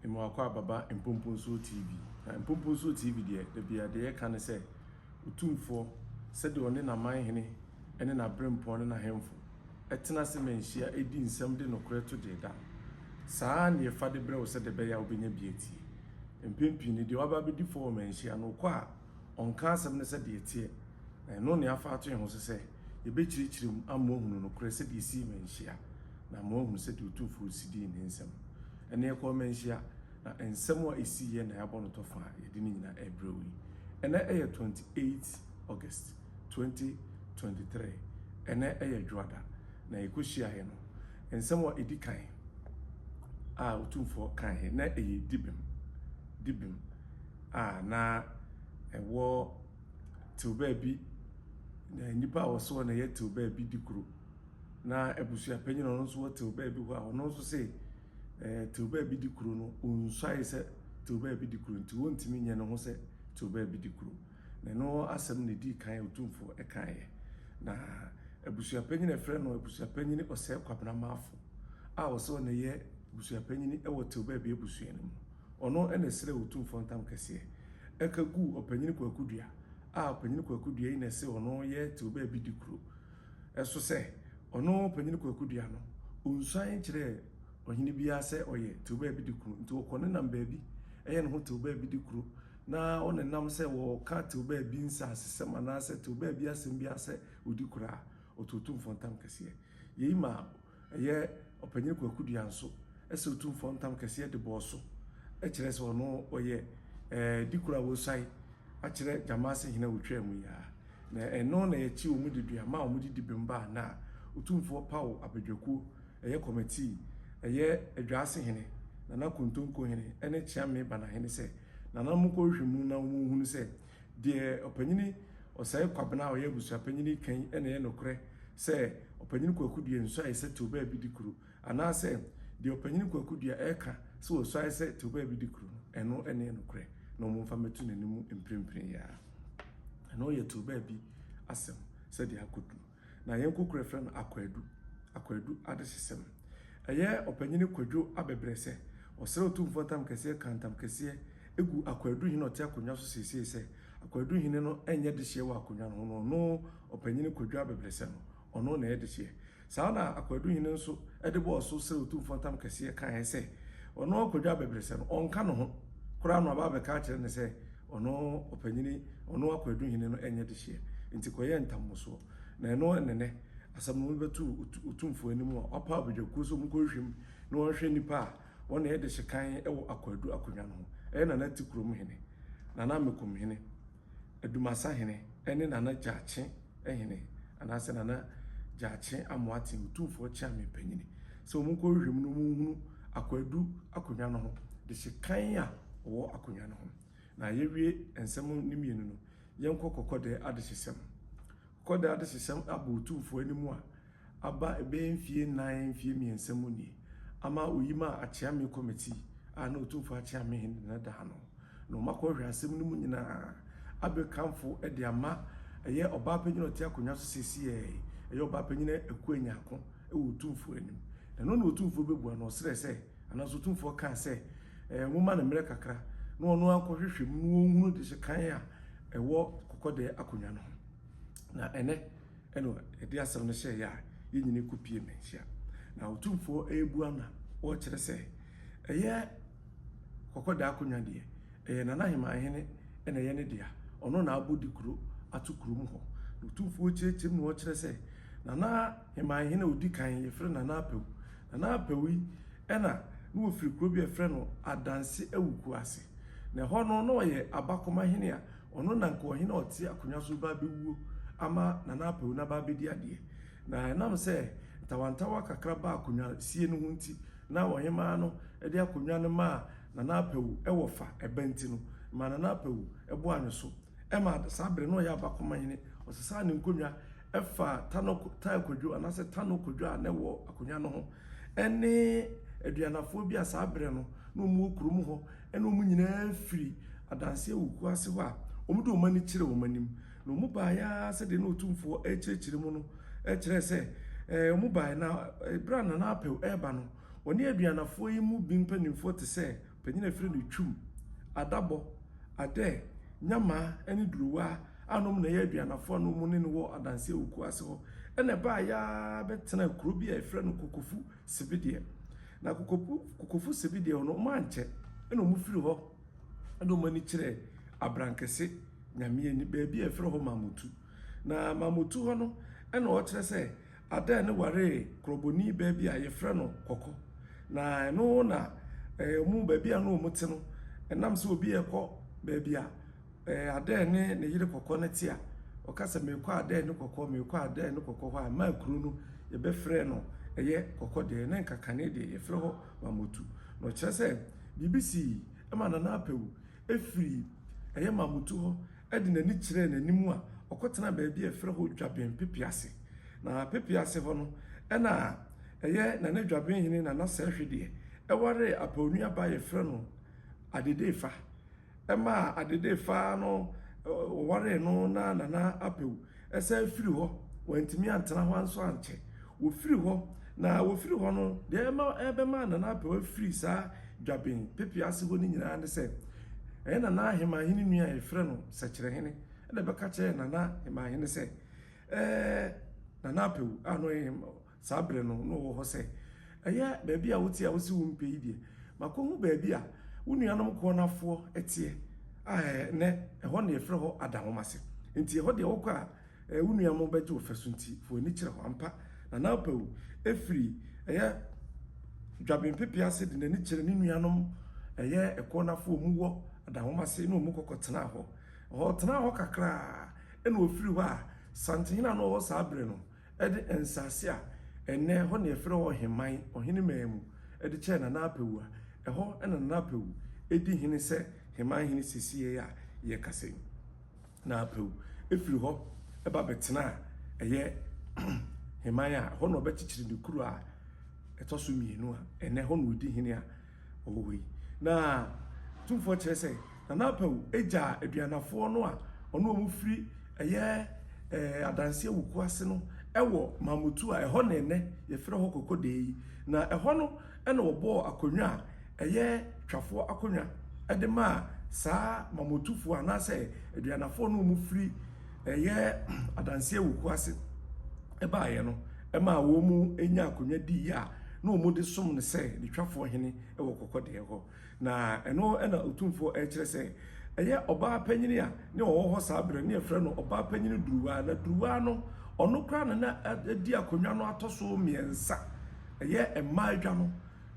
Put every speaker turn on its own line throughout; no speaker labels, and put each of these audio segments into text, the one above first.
Mmoakɔ Ababa Mpomponsuo TV. Na Mpomponsuo TV deɛ, da biara deɛ yɛka ne sɛ, Otumfoɔ, sɛdeɛ ɔne n'amanhene ne n'aberempɔn ne n'ahemfo tena ase manhyia di nsɛm de nokorɛ to deɛ da no, saa ara na yɛfa de brɛ wo sɛdeɛ ɛbɛyɛ a wobɛnya bi atie. Mpɛn pii no, deɛ waba abɛdi fɔ wɔ manhyia no, wokɔ a, ɔnka asɛm no sɛdeɛ ɛteɛ, na ɛno na yɛafa ato yɛn ho so sɛ yɛbɛkyerɛkyerɛ mu ama woahunu nokorɛ sɛdeɛ ɛsii manhyia, na ama woahunu sɛdeɛ Otumfoɔ si dii ne nsɛm. Ɛnnɛ yɛkɔɔ manhyia, na nsɛm a ɛsiiɛ na yɛabɔ no tɔfa a yɛde ne nyinaa rebrɛ wo yi. Ɛnnɛ yɛ 28 August 2023, ɛnnɛ yɛ Dwoada, na yɛkɔhyiaeɛ no, nsɛm a ɛdi kan a Otumfoɔ kaeɛ na ɛyɛ dibem, dibem a na ɛwɔ tew baabi, na nnipa a wɔsoɔ na ɛyɛ tew baabi di kuro. Na abusua panyin a ɔno nso wɔ tew baabi hɔ a ɔno nso se ɛɛ tew baabi di kuro no, ɔnsuae sɛ tew baabi di kuro nti wɔntumi nyɛ ne ho sɛ tew baabi di kuro. Na ɛno asɛm na ɛdii kan Otumfoɔ ɛkaeɛ. Na abusua panyin a ɛfrɛ no abusua panyin Ɔsɛe Kwabena Marfo a ɔsɛ ɔna ɛyɛ abusua panyin ɛwɔ tew baabi abusua no mu. Ɔno na ɛsrɛɛ Otumfoɔ ntam kɛseɛ ɛka guu Ɔpanyin Kwaku Dua a Ɔpanyin Kwaku Dua yi na ɛse ɔno yɛ tew baabi di kuro ɛso sɛ ɔno Ɔpanyin Kwaku Dua no ɔnsuan nkyerɛɛ ɔhene biara sɛ ɔyɛ tew baabi di kuro nti ɔkɔ nenam baabi ɛyɛ ne ho tew baabi di kuro na ɔnenam sɛ wɔka tew baabi nsasesɛm anaasɛ tew baabi asɛm biara sɛ ɔdi koro a ɔto Otumfoɔ ntam kɛseɛ. Yei maa Ɛyɛ Ɔpanyin Kwaku Duah nso sɛ Otumfoɔ ntam kɛseɛ de bɔɔ so kyerɛ sɛ ɔno ɔyɛ dikoro a wɔsuae akyerɛ Gyamaase hene a ɔtwaa mu yi ara. Na ɛno na yɛkye wɔn de dua ma wɔde di bem baa na Otumfoɔ paw abadwakuo, ɛyɛ kɔmɛtii, ɛyɛ Adwaase hene, Nana Kontonko hene ne Kyeame Banahene sɛ nananom nkɔhwehwɛ mu na wɔnhunu sɛ Deɛ Ɔpanyini Ɔsɛe Kwabena a ɔyɛ abusuapanyini reka yi na ɛyɛ nokorɛ sɛ Ɔpanyini Kwaku Dua nsuae sɛ Teobaa bi di kuro anaasɛ deɛ Ɔpanyini Kwaku Dua reka sɛ ɔsuae sɛ Teobaa bi di kuro no, ɛno na ɛyɛ nokorɛ na wɔmfa mmɛto n'anim mprempren yi ara. Ɛno yɛ Teobaa bi asɛm sɛdeɛ akɔduru. Na yɛn kokoro yɛfrɛ no Akwadu, Akwadu adehyesɛm. Ɛyɛ Ɔpanyini Kwadwo Abɛbrɛsɛ, ɔsrɛ Otumfoɔ ntam kɛseɛ ka ntam kɛseɛ gu Akwadu hene a ɔte akonnwa so seesei sɛ, Akwadu hene no nyɛ dehyeɛ wɔ akonnwa no ho no, ɔno Ɔpanyini Kwadwo Abɛbrɛsɛ no, ɔno na ɛyɛ dehyeɛ. Saa na Akwadu hene nso de bɔɔ so srɛɛ Otumfoɔ ntam kɛseɛ kaeɛ sɛ, ɔno Kwadwo Abɛbrɛsɛ no, ɔnka ne ho koraa na waba abɛka akyerɛ no sɛ ɔno Ɔpanyini, ɔno Akwadu hene no nyɛ dehyeɛ, nti kɔyɛ ntammosoɔ. Na ɛno ne nɛ asɛm no wɔbɛto Otumfoɔ anim a wapaw abadwakuo sɛ wɔnkɔhwehwɛ mu na wɔnhwɛ nnipa a wɔn na ɛyɛ dehyekan wɔ Akwadu akonnwa no ho. Ɛyɛ Nana Tikurom hene, Nana Amekom hene, Adumasa hene ne Nana Gyaakye hene anaasɛ Nana Gyaakye Amoaten, Otumfoɔ Kyeame panyini sɛ wɔnkɔhwehwɛ mu na wɔnhunu Akwadu akonnwa no ho dehyekan a ɔwɔ akonnwa no ho. Na yɛwie nsɛm no mmienu no, yɛnkɔ Kɔkɔdɛ adehyesɛm. Kɔkɔdɛ adehyesɛm abɔ Otumfoɔ anim a aba ɛbɛyɛ mfie nnan, mfie mmiɛnsa mu nie, ama oyi maa Akyeame kɔmɛti a na Otumfoɔ Akyeame hene na ɛda ano. Na wɔn akɔhwehwɛ asɛm no mu nyinaa abɛkamfo de ama ɛyɛ ɔbaapanyin a ɔte akonnwa so seesei yi, ɛyɛ ɔbaapanyin Akua Nyarko wɔ Otumfoɔ anim. Na ɛno na Otumfoɔ bɛbua no, ɔsrɛ sɛ, anaasɛ Otumfoɔ kaa sɛ, ɛɛ, momma no mmerɛ kakra na ɔno ara nkɔhwehwɛ mu na ɔnhunu dehyekan a ɛwɔ kɔkɔdɛɛ akonnwa no ho. Na ɛnɛ ɛna yɛde asɛm no hyɛeɛ a yɛn nyinaa kɔpie Manhyia. Na Otumfoɔ rebua na ɔrekyerɛ sɛ ɛyɛ kɔkɔdɛɛ akonnwa deɛ, ɛyɛ Nana Hemanhene na ɛyɛ ne dea. Ɔno na abɔ dikuro ato kurom hɔ. Na Otumfoɔ kyerɛkyerɛ mu na ɔkyerɛ sɛ Nana Hemanhene a ɔdi kan yɛfrɛ no Nana Apawu. Nana Apawu yi na na ɔfiri kuro bi a yɛfrɛ no Adanse Awuku ase. Na ɛhɔ no na ɔyɛ abakoma hene a ɔno na anka ɔhene a ɔte akonnwa so reba abɛwuo ama Nana Apawu no aba abɛdi adeɛ. Na ɛnam sɛ ntawantawa kakra baa akonnwa sie no ho nti, na ɔhemaa no de akonnwa no maa Nana Apawu wɔ fa ɛba nti no, ɛmaa Nana Apawu boaa ne so ma saa bere no na ɔyɛ abakoma hene. Ɔsesaa ne nkonnwa faa Tano Tae Kwadwo anaasɛ Tano Kwadwo a na ɛwɔ akonnwa no ho ne aduanafoɔ bi a saa berɛ no na wɔn wɔ kurom hɔ ne wɔn nyinaa firi Adanse Awuku ase hɔ a wɔde wɔn ani kyerɛ wɔn anim. Na wɔn baeɛ ara sɛdeɛ na Otumfoɔ rekyerɛkyerɛ mu no kyerɛɛ sɛ wɔn baeɛ na berɛ a Nana Apew reba no, wɔne aduanafoɔ yi mu bi mpanimfoɔ te sɛ. panyin a yɛfrɛ no Twum, Adabɔ, Adɛɛ, Nyamaa ne Duruwaa a na wɔn na ɛyɛ aduanafoɔ a na wɔn ne no wɔ Adanse Awuku ase hɔ na ɛbaeɛ ara bɛtenaa kuro bi a yɛfrɛ no Kokofu Sebedeɛ. Na Kokofu, Kokofu Sebedeɛ hɔ no, wɔn ankyɛ na wɔn firi hɔ na wɔn ani kyerɛɛ Abrankɛse Nyame ani, baabi a yɛfrɛ hɔ Mamutu. Na Mamutu hɔ no na ɔkyerɛ sɛ Adair no waree korɔbɔni baa bi a yɛfrɛ no Kɔkɔ. Na ɛno na wɔn baabi a na wɔn te no, ɛnam sɛ obi rekɔ baabi a Adair ne ne yere Kɔkɔ no te a, ɔka sɛ merekɔ Adair ne Kɔkɔ, merekɔ Adair ne Kɔkɔ hɔ a, maa kuro no yɛbɛfrɛɛ no ɛyɛ Kɔkɔ deɛ, na nka kane deɛ yɛfrɛ hɔ Mamotu. Na ɔkyerɛ sɛ biribi sii ma Nana Apawu firii ɛyɛ Mamotu hɔ de n'ani kyerɛɛ n'anim a ɔkɔtenaa baabi a yɛfrɛ hɔ Dwaben Pepease. Na Pepease hɔ no na ɛyɛ Nana Dwaben hene Nana Sɛɛhwedeɛ waree Apaw nuabaa a yɛfrɛ no Adedeefa. Ɛmaa Adedeefa no wɔwaree no na Nana Apaw san firi hɔ, wantumi antena hɔ nso ankyɛ. Wɔfiri hɔ, na wɔfiri hɔ no, deɛ ɛma ɛbɛmaa Nana Apaw afiri saa Dwaben Pepease hɔ no nyinaa ne sɛ, ɛyɛ Nana Ahemanhene nua a yɛfrɛ no Sɛkyerɛhene na ɛbɛka kyerɛɛ Nana Hemanhene sɛ, Ɛɛ, Nana Apawu a na ɔyɛ saa berɛ no na ɔwɔ hɔ sɛ, ɛyɛ baabi a wote a wose wompɛ yi deɛ, makɔhu baabi a wo nuanom Koɔnafoɔ teɛ a ɛnnɛ ɛhɔ na yɛfrɛ hɔ Adahomase. Enti ɛhɔ deɛ wokɔ a, wo nuanom bɛgye wo fɛ so nti fa w'ani kyerɛ hɔ. Ampa, Nana Apawu firi ɛyɛ Dwaben Pepease de n'ani kyerɛ ne nuanom ɛyɛ Koɔnafoɔ a wɔwɔ Adahomase na wɔkɔ kɔtenaa hɔ. Ɔtenaa hɔ kakra Ɛnna ɔfirii hɔ a Santehene a na ɔwɔ saa berɛ no de nsase a ɛnnɛ ɛhɔ na yɛfrɛ hɔ Heman, ɔhene man mu, de kyɛɛ Nana Apawu a ɛhɔ na Nana Apawu di hene sɛ Heman hene seesei a yɛrekasa yi. Na Apawu firi hɔ ba bɛtenaa ɛyɛ Heman a ɛhɔ na ɔbɛkyekyere ne kuro a ɛtɔ so mmienu a ɛnnɛ ɛhɔ na ɔdi hene a ɔwɔ hɔ yi. Na Tumfoɔ kyerɛ sɛ Nana Apawu gyaa aduanafoɔ no a ɔne wɔn firi ɛyɛ ɛɛ Adanse Awuku ase no wɔ Mamutu a ɛhɔ na ɛnɛ yɛfrɛ hɔ Kokodee yi. Na ɛhɔ no na wɔbɔɔ akonnwa a ɛyɛ Twafoɔ akonnwa de maa saa Mamutufoɔ anaasɛ aduanafoɔ no wɔn firi ɛyɛ Adanse Awuku ase baeɛ no maa wɔn nya akonnwa diiɛ a na wɔde som no sɛ ne Twafoɔ hene wɔ Kɔkɔdeɛ hɔ. Na ɛno na Otumfoɔ rekyerɛ sɛ ɛyɛ ɔbaa panyin a ne ɔwɔ hɔ saa bere no, ne yɛfrɛ no ɔbaa panyin Duruwaa. Na Duruwaa no, ɔno koraa na na adi akonnwa no atɔ so mmiɛnsa. Ɛyɛ mmaa adwa no.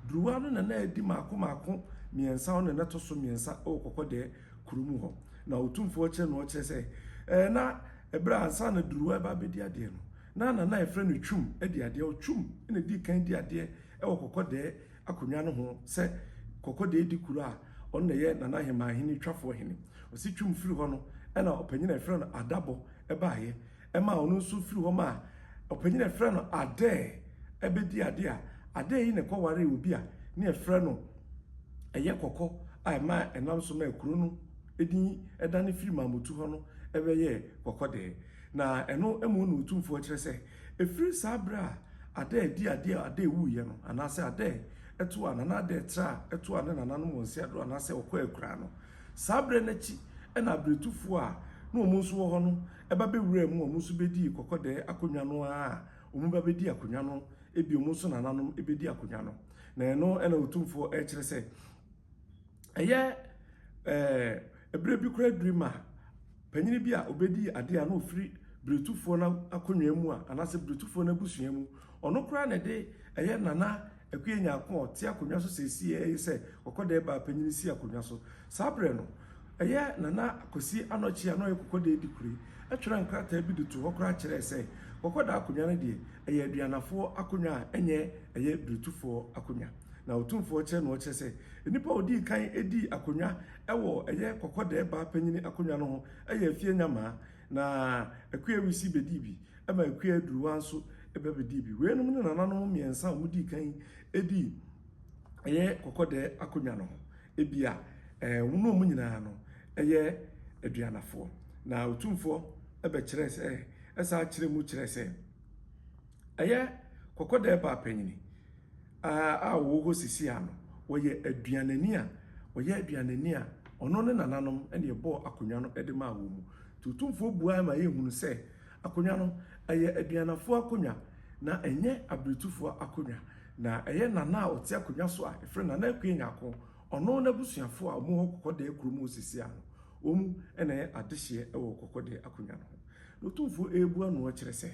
Duruwaa no na na adi mmaako mmaako mmiɛnsa, ɔno na na ɛtɔ so mmiɛnsa wɔ Kɔkɔdɛɛ kuro mu hɔ. Na Otumfoɔ kyerɛ no ɔkyerɛ sɛ ɛɛ na ɛberɛ a ansa na Duruwaa ba abɛdi adeɛ no, na na na yɛfrɛ no Twum adi adeɛ. Ɔtwum na ɛdii kan di adeɛ wɔ Kɔkɔdɛɛ akonnwa no ho sɛ Kɔkɔdee di kuro a ɔno na ɛyɛ Nana Hemaa Hene Twafoɔ Hene. Ɔsi twam firi hɔ no ɛna ɔpanyin a yɛfrɛ no Adabɔ baeɛ ɛmaa ɔno nso firi hɔ maa ɔpanyin a yɛfrɛ no Adɛɛ ɛbɛdi adeɛ a Adɛɛ yi na ɛkɔwaree obi a ne yɛfrɛ no ɛyɛ Kɔkɔ a ɛmaa ɛnam so maa kuro no din dane firi Mamutu hɔ no bɛyɛɛ Kɔkɔdee. Na ɛno mu na Otumfoɔ kyerɛ sɛ ɛfiri saa berɛ a Adair dii adeɛ a Adair wuiɛ no, anaasɛ Adair to a Nana Adair traa to a ne nananom wɔ nseadoro anaasɛ ɔkɔɔ akuraa no. Saa berɛ no akyi na abiretufoɔ a na wɔn nso wɔ hɔ no ba bɛwuraa mu a wɔn nso bɛdii Kɔkɔdɛɛ akonnwa no ara a wɔn ba bɛdii akonnwa no bio wɔn nso nananom bɛdi akonnwa no. Na ɛno na Otumfoɔ rekyerɛ sɛ ɛyɛ ɛɛ ɛberɛ bi koraa duri ma Panyin bi a obedii ade a na ofiri Biretufoɔ no akonnwa mu a anaasɛ Biretufoɔ no abusua mu, ɔno koraa na ɛde ɛyɛ Nana Akua Nyarko a ɔte akonnwa so seesei yi sɛ Kɔkɔdɛɛ baa panyin si akonnwa so. Saa berɛ no, ɛyɛ Nana Kwasi Anɔkye a na ɔyɛ Kɔkɔdɛɛ Dikure twerɛɛ nkrataa bi de too hɔ koraa kyerɛɛ sɛ Kɔkɔdɛɛ akonnwa no deɛ, ɛyɛ Aduanafoɔ akonnwa a ɛnyɛ ɛyɛ Biretufoɔ akonnwa. Na Otumfoɔ kyerɛ na ɔkyerɛ sɛ nnipa a ɔdii kan dii akonnwa wɔ ɛyɛ Kɔkɔdɛɛ baa panyini akonnwa no ho yɛ Afie Nyamaa, na Akua Wisi bɛdii bi, ɛma Akua Aduruwa nso ba bɛdii bi. Weinom ne nananom mmiɛnsa a wɔdii kan dii ɛyɛ Kɔkɔdɛɛ akonnwa no ho. Ebia wɔn ne wɔn nyinaa no yɛ Aduanafoɔ. Na Otumfoɔ bɛkyerɛɛ sɛ, ɛsan kyerɛ mu kyerɛɛ sɛ, ɛyɛ Kɔkɔdɛɛ baa panyini a wɔwɔ hɔ seesei ano. Wɔyɛ aduanani a ɔyɛ aduanani a ɔno ne nananom na ɛbɔɔ akonnwa no de maa wɔn mu. Nti Otumfoɔ buae ma yɛhunu sɛ akonnwa no, ɛyɛ aduanafoɔ akonnwa na ɛnyɛ abiretufoɔ akonnwa. Na ɛyɛ Nana a ɔte akonnwa so a yɛfrɛ no Nana Akua Nyarko, ɔno n'abusuafoɔ a wɔwɔ Kɔkɔdɛɛ kurom hɔ seesei ara no, wɔn na ɛyɛ adehyeɛ wɔ Kɔkɔdɛɛ akonnwa no ho. Na Otumfoɔ rebua no kyerɛ sɛ,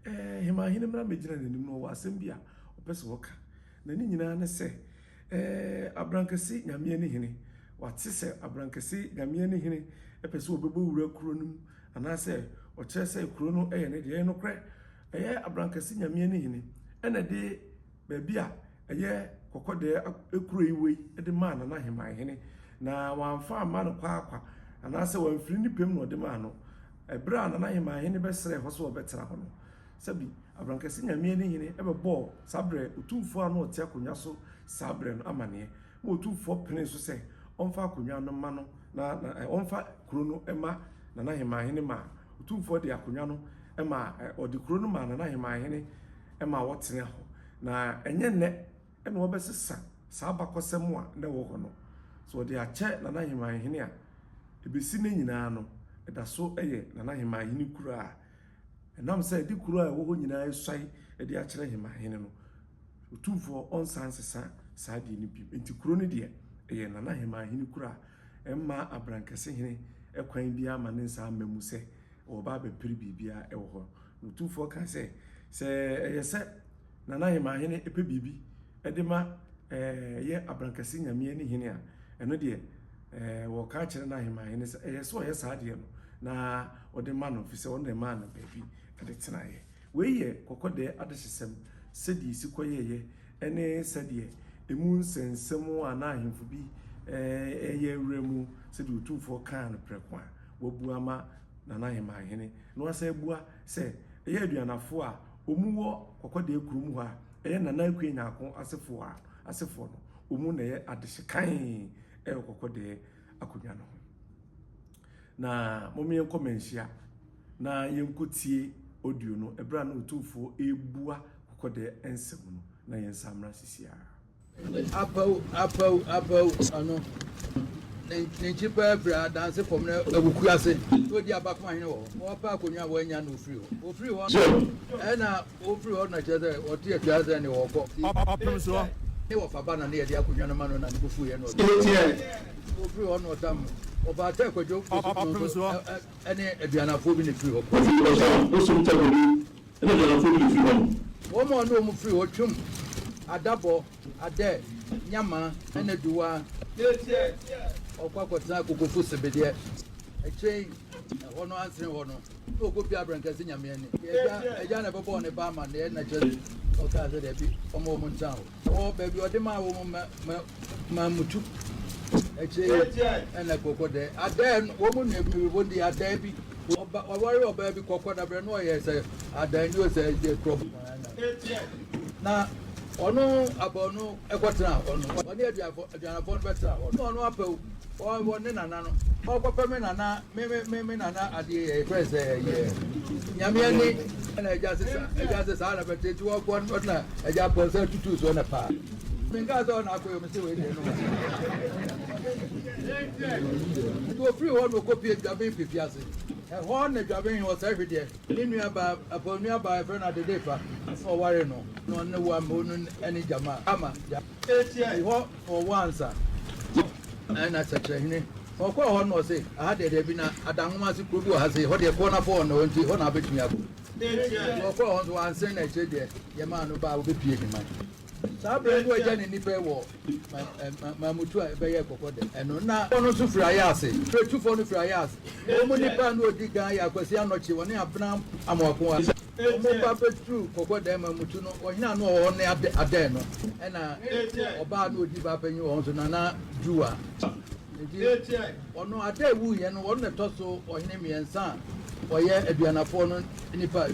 Ɛɛ, Hemahene mmra mmɛgyina n'anim na ɔwɔ asɛm bi a ɔpɛ sɛ ɔka. Na ne nyinaa ne sɛ, Ɛɛ, Abrankɛse Nyame ani hene, wate sɛ Abrankɛse Nyame ani hene pɛ sɛ ɔbɛbɔ wura kuro no mu, anaasɛ ɔkyerɛ sɛ kuro no yɛ ne deɛ. Ɛyɛ nokorɛ, ɛyɛ Abrankɛse Nyame ani hene na ɛde baabi a ɛyɛ Kɔkɔdɛɛ kuro yi wɔ yi de maa Nana Heman hene, na wamfa amma no kwaakwa, anaasɛ wamfiri ne pɛ mu na ɔde maa no. Ɛberɛ a Nana Heman hene bɛsrɛɛ hɔ sɛ ɔbɛtena hɔ no, Sɛbi, Abrankɛse Nyame ani hene bɛbɔɔ saa berɛ Otumfoɔ a na ɔte akonnwa so saa berɛ no amaneɛ, ma Otumfoɔ penee so sɛ ɔmfa akonnwa no mma no na na ɔmfa kuro no mma Nana Hemanhene maa Otumfoɔ de akonnwa no maa ɔde kuro no maa Nana Hemanhene maa wɔtenaa hɔ. Na ɛnyɛ nnɛ na wɔbɛsesa saa abakɔsɛm a na ɛwɔ hɔ no. Sɛ wɔde akyɛ Nana Hemanhene a, ɛbɛsi nnɛ nyinaa no, ɛda so yɛ Nana Hemanhene kuro a Ɛnam sɛ ɛde kuro a ɛwɔ hɔ nyinaa resuae de akyerɛ Hemahene no, Otumfoɔ ɔnsan nsesa saa adeɛ no bio. Enti kuro no deɛ, ɛyɛ Nana Hemahene kuro a ɛmma Abrankɛse hene kwan biara ma ne nsa amma mu sɛ ɔreba abɛpere biribiara wɔ hɔ. Na Otumfoɔ kaa sɛ, sɛ ɛyɛ sɛ Nana Hemahene pɛ biribi de ma ɛyɛ Abrankɛse Nyame ani hene a, ɛno deɛ wɔka akyerɛ n'ahemmanhene sɛ ɛyɛ sɛ ɔyɛ saa adeɛ no na ɔde ma no, ɛfiri sɛ ɔno na ɛmaa no baabi de tenaeɛ. Wei yɛ kɔkɔdɛɛ adehyesɛm sɛdeɛ ɛsi kɔyɛeɛ ne sɛdeɛ ɛmu nsɛnsɛm a na ahemfo bi reyɛ awura mu, sɛdeɛ Otumfoɔ kaa no prɛko a wabua ama Nana Ahemmanhene, na wasan abua sɛ ɛyɛ Aduanafoɔ a wɔwɔ kɔkɔdɛɛ kurom hɔ a ɛyɛ Nana Akua Nyarko asefoɔ a asefoɔ no, wɔn na ɛyɛ adehye kann wɔ kɔkɔdɛɛ akonnwa no ho. Na mom yɛnkɔ manhyia na yɛnkɔtie audio no ɛberɛ a na Otumfoɔ ɛrebua kɔkɔdɛɛ nsɛm no na yɛnsan mmra sisi ara.
Apaw, apaw, apaw, ano. Ne ne nkyi paa firi adanse fam na awuku ase na odi abakoma hene wɔ hɔ. Na ɔpɛ akonnwa a wannya na ofiri hɔ. Ofiri hɔ no, ɛna ofiri hɔ na kyerɛ sɛ ɔte atua sɛ ne ɔkɔ.
Ɔpem soɔ.
Ne wɔfa ba na ne yɛde akonnwa no ma no na ne bo fuiɛ na ɔde. Ofiri hɔ na ɔtam ɔbaa tɛ kwadwo
Ɔpem soɔ.
ɛne aduanafoɔ bi na efiri hɔ kɔ.
Ofiri ɔsoro bosom tɛ kwadwo ɛne aduanafoɔ bi na efiri hɔ no.
Wɔn a ɔne wɔn firi hɔ twam adabɔ. Adɛ, Nyama na Duwa ɔkɔ akɔtena Kokofu Sebedeɛ. Akyire yi, ɛhɔ no ansene hɔ no, na ɔkɔpie Abrankɛse Nyame ani. Agya, agya na ɛbɛbɔɔ ne ba amanneɛ na kyerɛ sɛ ɔkaa sɛ dabi, ɔma wɔn ntena hɔ. Ɛhɔ, baabi ɔde maa wɔn ma, ma, Mamutu. Akyire yi, ɛna kɔkɔ dɛ. Adɛ, wɔn nua bi, wɔn di adɛ bi. Ɔba, ɔware ɔbaa bi kɔkɔ na berɛ no ɔyɛ sɛ adan ni o sɛ ɛyɛ kurɔfo. Na ɔno abɔ no kɔtena hɔ no, ɔne aduafo aduanafo no bɛtena hɔ. Na ɔno apɛw ɔwɔ ne nana no, ɔkɔpɛ me nana me me me me nana adeɛ yɛ efrɛ sɛ yɛ nyame ani na agya sesa agya sɛ saa na bɛte nti wɔkɔ no na agya pɔ sɛ tutu so na paa. Menka sɛ ɔna akɔ yɛ ɔmo sɛ wei deɛ no. Nti ofiri hɔ na ɔkɔpie Dwaben Pefi ase. Ɛhɔ na Dwaben ɔsɛ hwedeɛ. Ne nua baa, Apaw nua baa a yɛfrɛ no Adedefa na ɔwaree no, na ɔne wo ama onu ne Gyama ama gya. Fi hɔ na ɔwɔ ansa na Sɛkyerɛhene. Na ɔkɔɔ hɔ no na ɔse, Aha deɛ dabi, na Adanwoma ase kuro bi wɔ ha sei, hɔ deɛ kɔ na fɔ hɔ na hɔ nti hɔ na wobɛtumi akɔ. Nti ɔkɔɔ hɔ nso wansen na akyire deɛ yɛmaa no baa ɔbɛpie ne man. Saa berɛ no agya ne nnipa wɔ Mamutu a ɛbɛyɛɛ kɔkɔ dɛ ɛno na. Foɔ no nso firi Ayaase. Pretufoɔ no firi Ayaase. Wɔn mu nipa a na ɔdi kan yɛ Akwasi Anɔkye, ɔne Abena Amoako a wɔn ba bɛduruu kɔkɔ dɛ Mamutu no, ɔhene a na ɔwɔ hɔ ne Adɛɛ no, ɛna ɔbaa a na ɔdi baa panyin wɔ hɔ nso Nana Duwa. Enti ɔno Adɛɛ wuiɛ no, ɔno na ɛtɔ so ɔhene mmiɛnsa a ɔyɛ Aduanafoɔ no nipa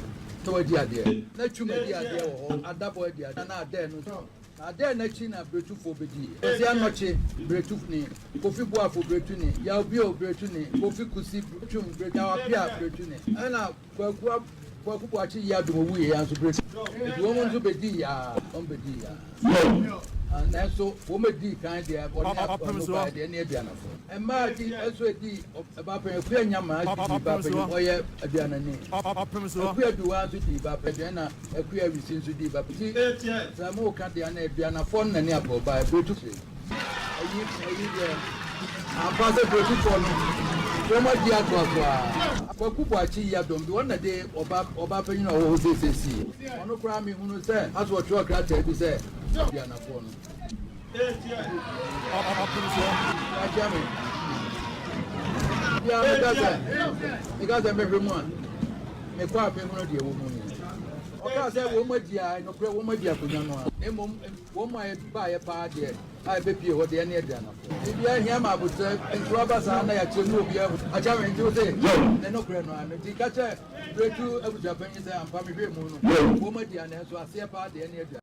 na wadi adeɛ. Na Twum adi adeɛ wɔ hɔ, Adabɔ adi adeɛ, na Adɛɛ no nso. Na adɛn n'akyi na Bretufoɔ bɛdii? Kwasi Anɔkye, Bretuni, Kofi Boafo, Bretuni, Yaw Bio, Bretuni, Kofi Kusi, Twum, Bretuni, Yaw Appiah, Bretuni, ɛna Kwaku Ab Kwaku Boakye Yiadom owuiɛ ya nso Bretuni. Nti wɔn nso bɛdii aa, wɔn bɛdii aa. Nanso wɔn a edii kan deɛ, wɔne ɔno baeɛ deɛ, ne aduanafoɔ. Mmaa di nso edii ba panyin, Akua Nyamaa dii ba panyin, ɔyɛ aduanani. Akua Duwaa nso dii ba panyin, ɛna Akua Awisi nso dii ba panyin. Nti sɛ moreka deɛ a, na aduanafoɔ no na ne Apaw baeɛ. Biretu. Ayi ayi deɛ ampa sɛ Brɛtufoɔ no wɔn adi atoa so ara. Kwaku Boakye Yiadom de wɔn na de ɔba ɔbaa panyin a ɔwɔ hɔ seesei sii. Ɔno koraa me hunu sɛ aso ɔtwerɛ krataa bi sɛ Aduanafoɔ no. Akyea me. Biara meka sɛ meka sɛ mɛhwɛ mu a mekɔ a mɛhunu deɛ ɛwɔ mu no. Ɔkaa sɛ wɔn adi a nokorɛ wɔn adi akonnwa no ara na mmom Wɔn a ɛbaeɛ paa deɛ a ɛbɛpue hɔ deɛ ne aduanafoɔ. Biribiara hia ma aboterɛ, nti waba saa na yɛakyerɛ mu obiara hu. Akyɛ me, nti wo se ne nokorɛ no ara no nti ka kyerɛ Biretu abusuapanyin sɛ ampa mehwɛɛ mu no wɔn adi a nanso aseɛ paa deɛ ne aduanafoɔ.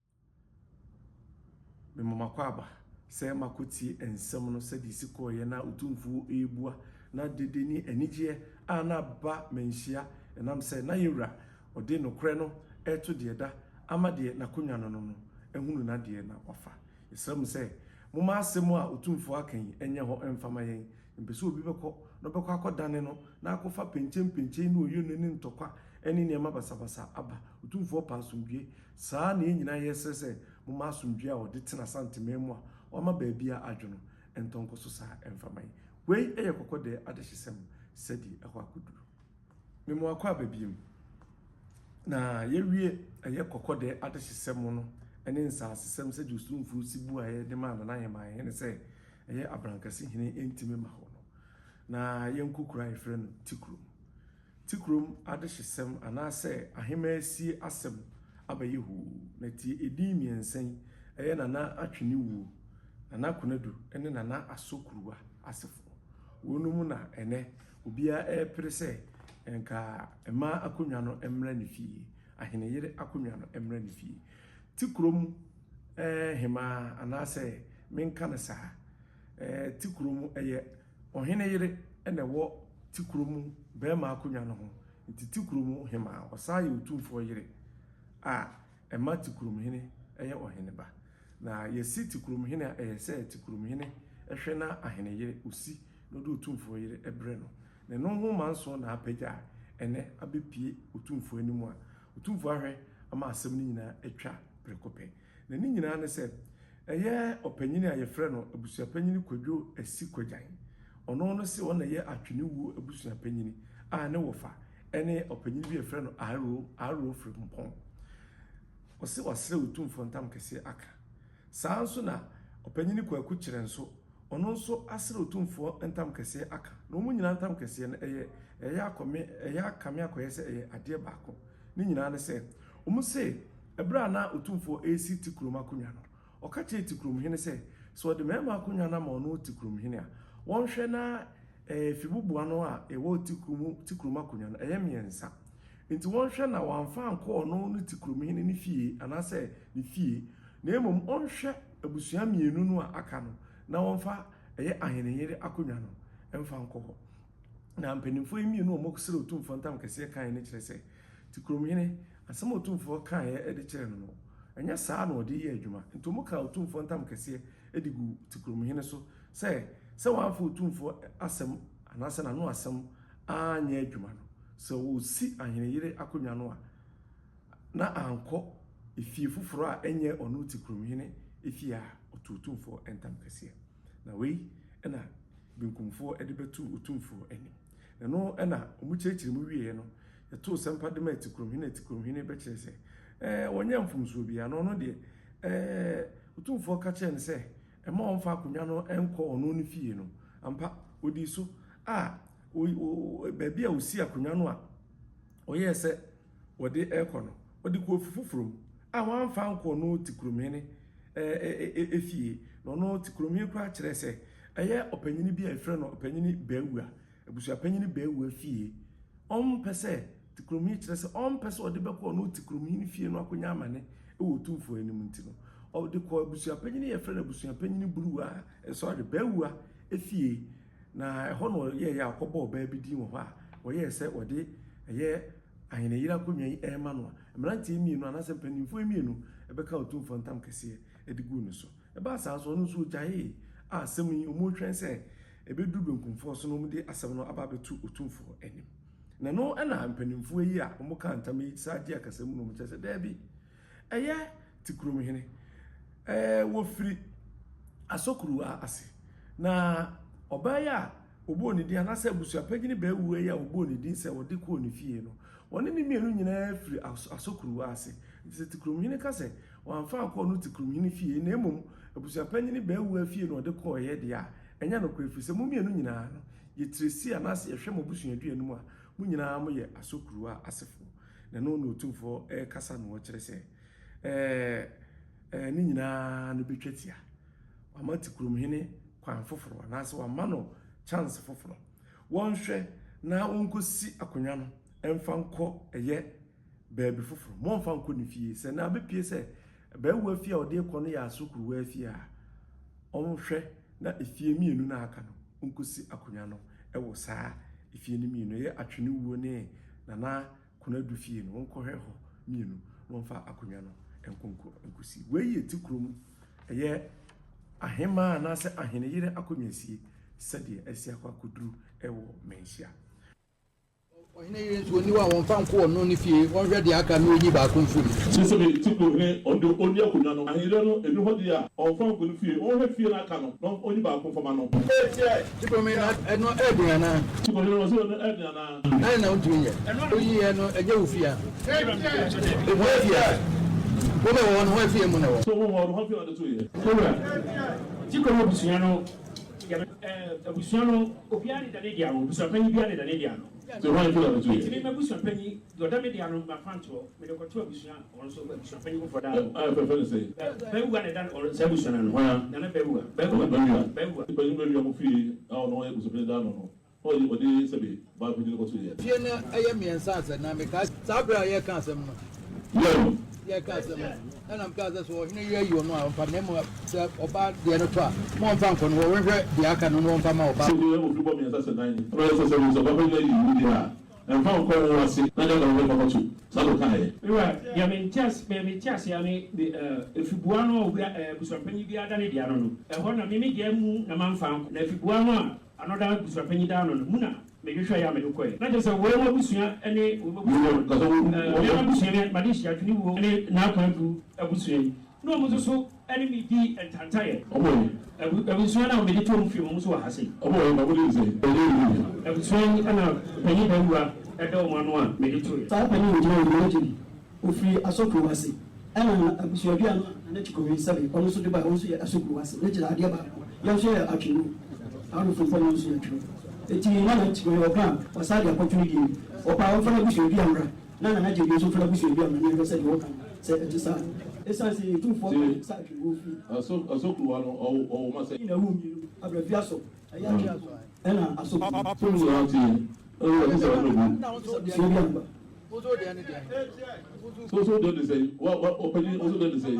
Mema m'akwaaba sɛ makɔtie nsɛm no sɛdeɛ ɛsi kɔeɛ na Otumfoɔ rebua, na dede ne anigyeɛ a na aba manhyia ɛnam sɛ na yɛn Wura ɔde nokorɛ no reto deɛ ɛda ama deɛ n'akonnwa no no no ahunu n'adeɛ na wafa. Yɛsrɛ mo sɛ, momma asɛm a Otumfoɔ aka yi nyɛ hɔ mfa ma yɛn. Yɛmpɛ sɛ obi bɛkɔ na ɔbɛkɔ akɔdane no na akɔfa penkyɛnpenkyɛn ne oyonne ne ntɔkwa ne nneɛma basabasa aba. Otumfoɔ pɛ asomdwoeɛ. Saa ara na yɛn nyinaa yɛsrɛ sɛ momma asomdwoeɛ a ɔde tena Asanteman mu a wama baabiara adwo no ntɔ nkɔ so saa mfa ma yɛn. Wei yɛ kɔkɔdɛɛ adehyesɛm sɛdeɛ ɛhɔ akɔduru. Me mo akɔ aba biom. Na yɛwie ɛyɛ kɔkɔdɛ adehyesɛm no ne nsaasesɛm sɛdeɛ Otumfoɔ si buaeɛ de maa Nana Aheman hene sɛ ɛyɛ Abrankɛse hene ntimi mma hɔ no, na yɛnkɔ kuro a yɛfrɛ no Tikurom. Tikurom adehyesɛm anaasɛ Ahemaasie asɛm abɛyɛ hoo. Na tie edin mmiɛnsa yi, ɛyɛ Nana Atwenewuo, Nana Konadu ne Nana Asokuruwa asefoɔ. Wɔnom na ɛnɛ Obiara repere sɛ nka mmaa akonnwa no mmra ne fie, aheneyere akonnwa no mmra ne fie. Te kurom hemaa anaasɛ menka no saa, te kurom ɛyɛ ɔhene yere na ɛwɔ te kurom barima akonnwa no ho. Nti te kurom hemaa, ɔsan yɛ otumfoɔ yere a ɛma te kurom hene yɛ ɔhene ba. Na yɛsi te kurom hene a ɛyɛ sɛ te kurom hene hwɛ na aheneyere osi na ɔde Otumfoɔ yere brɛ no. Na ɛno ho manso na apagya a ɛnnɛ abɛpue Otumfoɔ anim a Otumfoɔ ahwɛ ama asɛm no nyinaa atwa prɛko pɛ. Na ne nyinaa ne sɛ, ɛyɛ ɔpanyini a yɛfrɛ no Abusuapanyini Kwadwo Asi Kwagyan. Ɔno no se ɔno na ɛyɛ Atwenewuo abusuapanyini a ne wɔfa ne ɔpanyini bi a yɛfrɛ no Aro, Aro Frimpong. Ɔse wasrɛ Otumfoɔ ntam kɛseɛ aka. Saa ara nso na ɔpanyini Kwaku Kyerɛ nso Ɔno nso asrɛ Otumfoɔ ntam kɛseɛ aka, na wɔn nyinaa ntam kɛseɛ no, ɛyɛ ɛyɛ akɔ me, ɛyɛ akame akɔyɛ sɛ ɛyɛ adeɛ baako. Ne nyinaa ne sɛ, wɔn se, ɛberɛ a na Otumfoɔ resi Tikurom akonnwa no, ɔka kyerɛɛ Tikurom hene sɛ, sɛ ɔde mmarima akonnwa no ama ɔno Tikurom hene a, wɔnhwɛ na ɛɛ fibuboano a ɛwɔ Tikurom, Tikurom akonnwa no, ɛyɛ mmiɛnsa. Enti wɔnhwɛ na wɔamfa ankɔ ɔno ne Tikurom hene no fie anaasɛ ne fie, na mmom ɔnhwɛ abusua mmienu no a aka no na wɔmfa ɛyɛ aheneyere akonnwa no mfa nkɔ hɔ. Na mpanimfoɔ yi mmienu a wɔsrɛ Otumfoɔ ntam kɛseɛ kaeɛ no kyerɛ sɛ, Tikuromhene, asɛm a Otumfoɔ kaeɛ de kyerɛɛ no no, ɛnyɛ saa na ɔde yɛ adwuma. Nti wɔkaa Otumfoɔ ntam kɛseɛ de guu Tikuromhene so sɛ, sɛ wamfa Otumfoɔ asɛm anaasɛ n'ano asɛm anyɛ adwuma no, sɛ ɔsi aheneyere akonnwa no a, na ankɔ efie foforɔ a ɛnyɛ ɔno Tikuromhene efie a ɔtoo Otumfoɔ ntam kɛseɛ. Na wei na Benkumfoɔ de bɛtoo Otumfoɔ anim. Na ɛno na wɔkyerɛkyerɛ mu wieeɛ no, yɛtoo sɛmpa de maa Tikuromhene na Tikuromhene bɛkyerɛ sɛ ɛɛ wɔnyɛ mfomsoɔ biara na ɔno deɛ ɛɛ Otumfoɔ ka kyerɛɛ no sɛ ɛma ɔmfa akonnwa no nkɔ ɔno ne fie no. Ampa, ɔdii so a baabi a ɔsi akonnwa no a ɔyɛɛ sɛ wɔde rekɔ no, ɔde kɔɔ fi foforɔ mu a wamfa ankɔ ɔno Tikuromhene fie. Na ɔno Tikuromhene koraa kyerɛɛ sɛ ɛyɛ ɔpanyini bi a yɛfrɛ no ɔpanyini Baawua, abusuapanyini Baawua fie. Ɔmpɛ sɛ Tikuromhene kyerɛ sɛ ɔmpɛ sɛ ɔde bɛkɔ ɔno Tikuromhene fie no akɔnya amane wɔ Otumfoɔ anim nti no, ɔde kɔɔ abusuapanyini yɛfrɛ no abusuapanyini Buruwa, sorry, Baawua fie. Na ɛhɔ na ɔyɛeɛ a ɔkɔbɔɔ ɔbaa bi din wɔ hɔ a ɔyɛɛ sɛ ɔde ɛyɛ aheneyere akonnwa yi rema no a, mmeranteɛ mmienu anaasɛ mpanimfoɔ mmienu bɛkaa Otumfoɔ ntam kɛseɛ de guu ne so. Ɛbaa saa nso, ɔno nso ɔgyaee a asɛm yi wɔretwɛn sɛ ɛbɛduru benkumfoɔ so na wɔde asɛm no aba abɛto Otumfoɔ anim. Na ɛno na mpanimfoɔ yi a wɔkaa ntam yi saa gye akasamu na wɔkyerɛ sɛ daabi, ɛyɛ Tikuromhene. Ɛɛ wɔfiri Asɔkuruwa ase. Na ɔbaa yi a wɔbɔɔ ne din anaasɛ abusuapanyin baawua yi a wɔbɔɔ ne din sɛ wɔde kɔɔ ne fie no, wɔne ne mmienu nyinaa firi Asɔkuruwa ase. Nti sɛ Tikuromhene ka sɛ Wamfa ankɔ ɔno Tikrumhene fie, na mmom abusuapanyin Baawuah fie na ɔde kɔeɛ deɛ a, ɛnyɛ nokorɛ, ɛfiri sɛ mo mmienu nyinaa no, yɛtire si anaasɛ yɛhwɛ mo abusuadua no mu a, mo nyinaa moyɛ Asokuruwa asefoɔ. Na ɛno na Otumfoɔ rekasa na ɔrekyerɛ sɛ, ɛɛ, ɛɛ, ne nyinaa no bɛtwa tia. Wama Tikrumhene kwan foforɔ, anaasɛ wama no chance foforɔ. Wɔnhwɛ na wɔnkɔsi akonnwa no mfa nkɔ ɛyɛ baabi foforo. Mommfa nkɔ ne fie. Sɛ na abepue sɛ Baawa fie a ɔde rekɔ no yɛ Asokuruwa fie a, ɔnhwɛ na efie mmienu no a aka no, onkosi akonnwa no wɔ saa efie no mmienu, ɛyɛ Atwenewuo ne Nana Konadu fie no, ɔnkɔhwɛ hɔ mmienu na ɔmfa akonnwa no nkɔ nkosi. Wei yɛ Tikurom, ɛyɛ Ahemaa anaasɛ Aheneyere akonnwasie sɛdeɛ asi akɔ akɔduru wɔ Manhyia.
Ɔhene yere nso, ɔnni hɔ a wɔmfa nkɔ ɔno ne fie, wɔnhwɛ deɛ aka na ɔnyi baako mfiri mu.
Kyerɛ sɛ me ti kuro hene ɔno deɛ ɔnni akonwa no ahenyerɛ no ɛni hɔ deɛ a ɔnfa nkɔ ne fie ɔnhwɛ fie no aka no na ɔnyi baako nfa ma no.
Tikuro me na ɛno ɛɛden anaa?
Tikuro hene ɔse ɛno ɛɛden anaa?
Adɛn na wontumi nyɛ? Woyiiɛ no ɛnyɛ wo fie a? Hwan fie a? Wo bɛ wɔ hɔ no hwan fie mu na ɛwɔ?
So wo wɔ hɔ no hwan fie na ɔde toeɛ?
Owura, Tikuro abusua no Yɛ abusua no obiara ne da ne dea no, abusuapanyin biara ne da ne dea no.
Sɛ hwan nti na meto yɛ?
Enti me m'abusuapanyin, deɛ ɔda me dea no, mafa ntoɔ, mede kɔto abusua a ɔno nso abusuapanyin foforɔ da ano.
A yɛfrɛ no sɛn?
Bawuah na ɛda ɔno saa abusua no ano.
Hwan a?
Nana Bawuah. Bawuah.
Bawuah.
Bawuah.
Panyin Bawuah mo fie a ɔno ɔyɛ abusuapanyin da ano no. Ɔde ɔde sɛbe baa panyin no kɔto yɛ.
Fie no yɛ mmiɛnsa ansa na mekae saa berɛ a yɛreka asɛm no.
Yɛn.
Yɛreka asɛm no, ɛna mekaa sɛ, sɛ ɔhene yere ayi ɔno a, ɔmfa, na mmom sɛ ɔbaa deɛ no tɔ a, ma ɔmfa nkɔ no hɔ, wɔnhwɛ deɛ aka no na wɔmfa ma ɔbaa.
Sɛ deɛ ofiri bɔ mmiɛnsa sɛ nan, ɛna ɔyɛ sɛ sɛbe sɛ ɔbaa panyin ayi wo deɛ a, ɛmfa nkɔ wo ase na deɛ aka no wɔmfa kɔto. Saa na ɔkaeɛ.
Me wura, deɛ mente ase, me mente aseɛ ara ne, me, eh, efibua no a obi, eh, abusuapanyin biara da ne deɛ ano no, ɛhɔ na me me deɛ mu na mamfa ankɔ, na efibua no a Ano daa abusuapanyin daa ano no mu na mehwehwɛe a mede kɔe. Na kyerɛ sɛ wei m'abusua ne wei m'abusua no, me ara m'abusua ne m'adehye Atwene-Wuo ne N'Akwantu abusua yi, na wɔn nso so ne me di ntantaeɛ. Abusua no a mede too wɔn fie no, wɔn nso wɔ ha sei. Abusua yi na Panyin Bawuah da wɔn ano a mede toeɛ.
Saa panyin yi gyina hɔ yi, m'ani gye ne ho. Ɔfiri Asɔkurow ase. Ɛna abusuadua no a Nana Kyikowi sɛbe ɔno nso de bae, ɔno nso yɛ Asɔkurow ase. Ne kyerɛ adeɛ baako. Yɛn nso yɛ Atwene. Arofo mpo nso yɛ Atwene. Enti Nana Kyikowi ɔka a, ɔsan de akɔto ne deɛ mu. Ɔpɛ a ɔmfa n'abusuadua mmra, na Nana Gyedue nso mfa n'abusuadua mmra na yɛnhwɛ sɛ deɛ ɔka no, sɛ ɛte saa a. Ɛsiane sɛ yɛyɛ Tumfoɔ ka sɛ Atwene wɔ fie.
Asɔkurowa no, ɔwɔ mma sɛn?
Nyina woo mmienu, Abrafie Asɔ, ɛyɛ Atwene Asɔ, ɛna Asɔkurow.
Sɛ mo nyinaa teɛ, ɛna ɛsɛ sɛ ɔno bu.
Abusuadua mma.
So so deɛ de sɛn? Wa wa ɔpanyin o so deɛ de sɛn?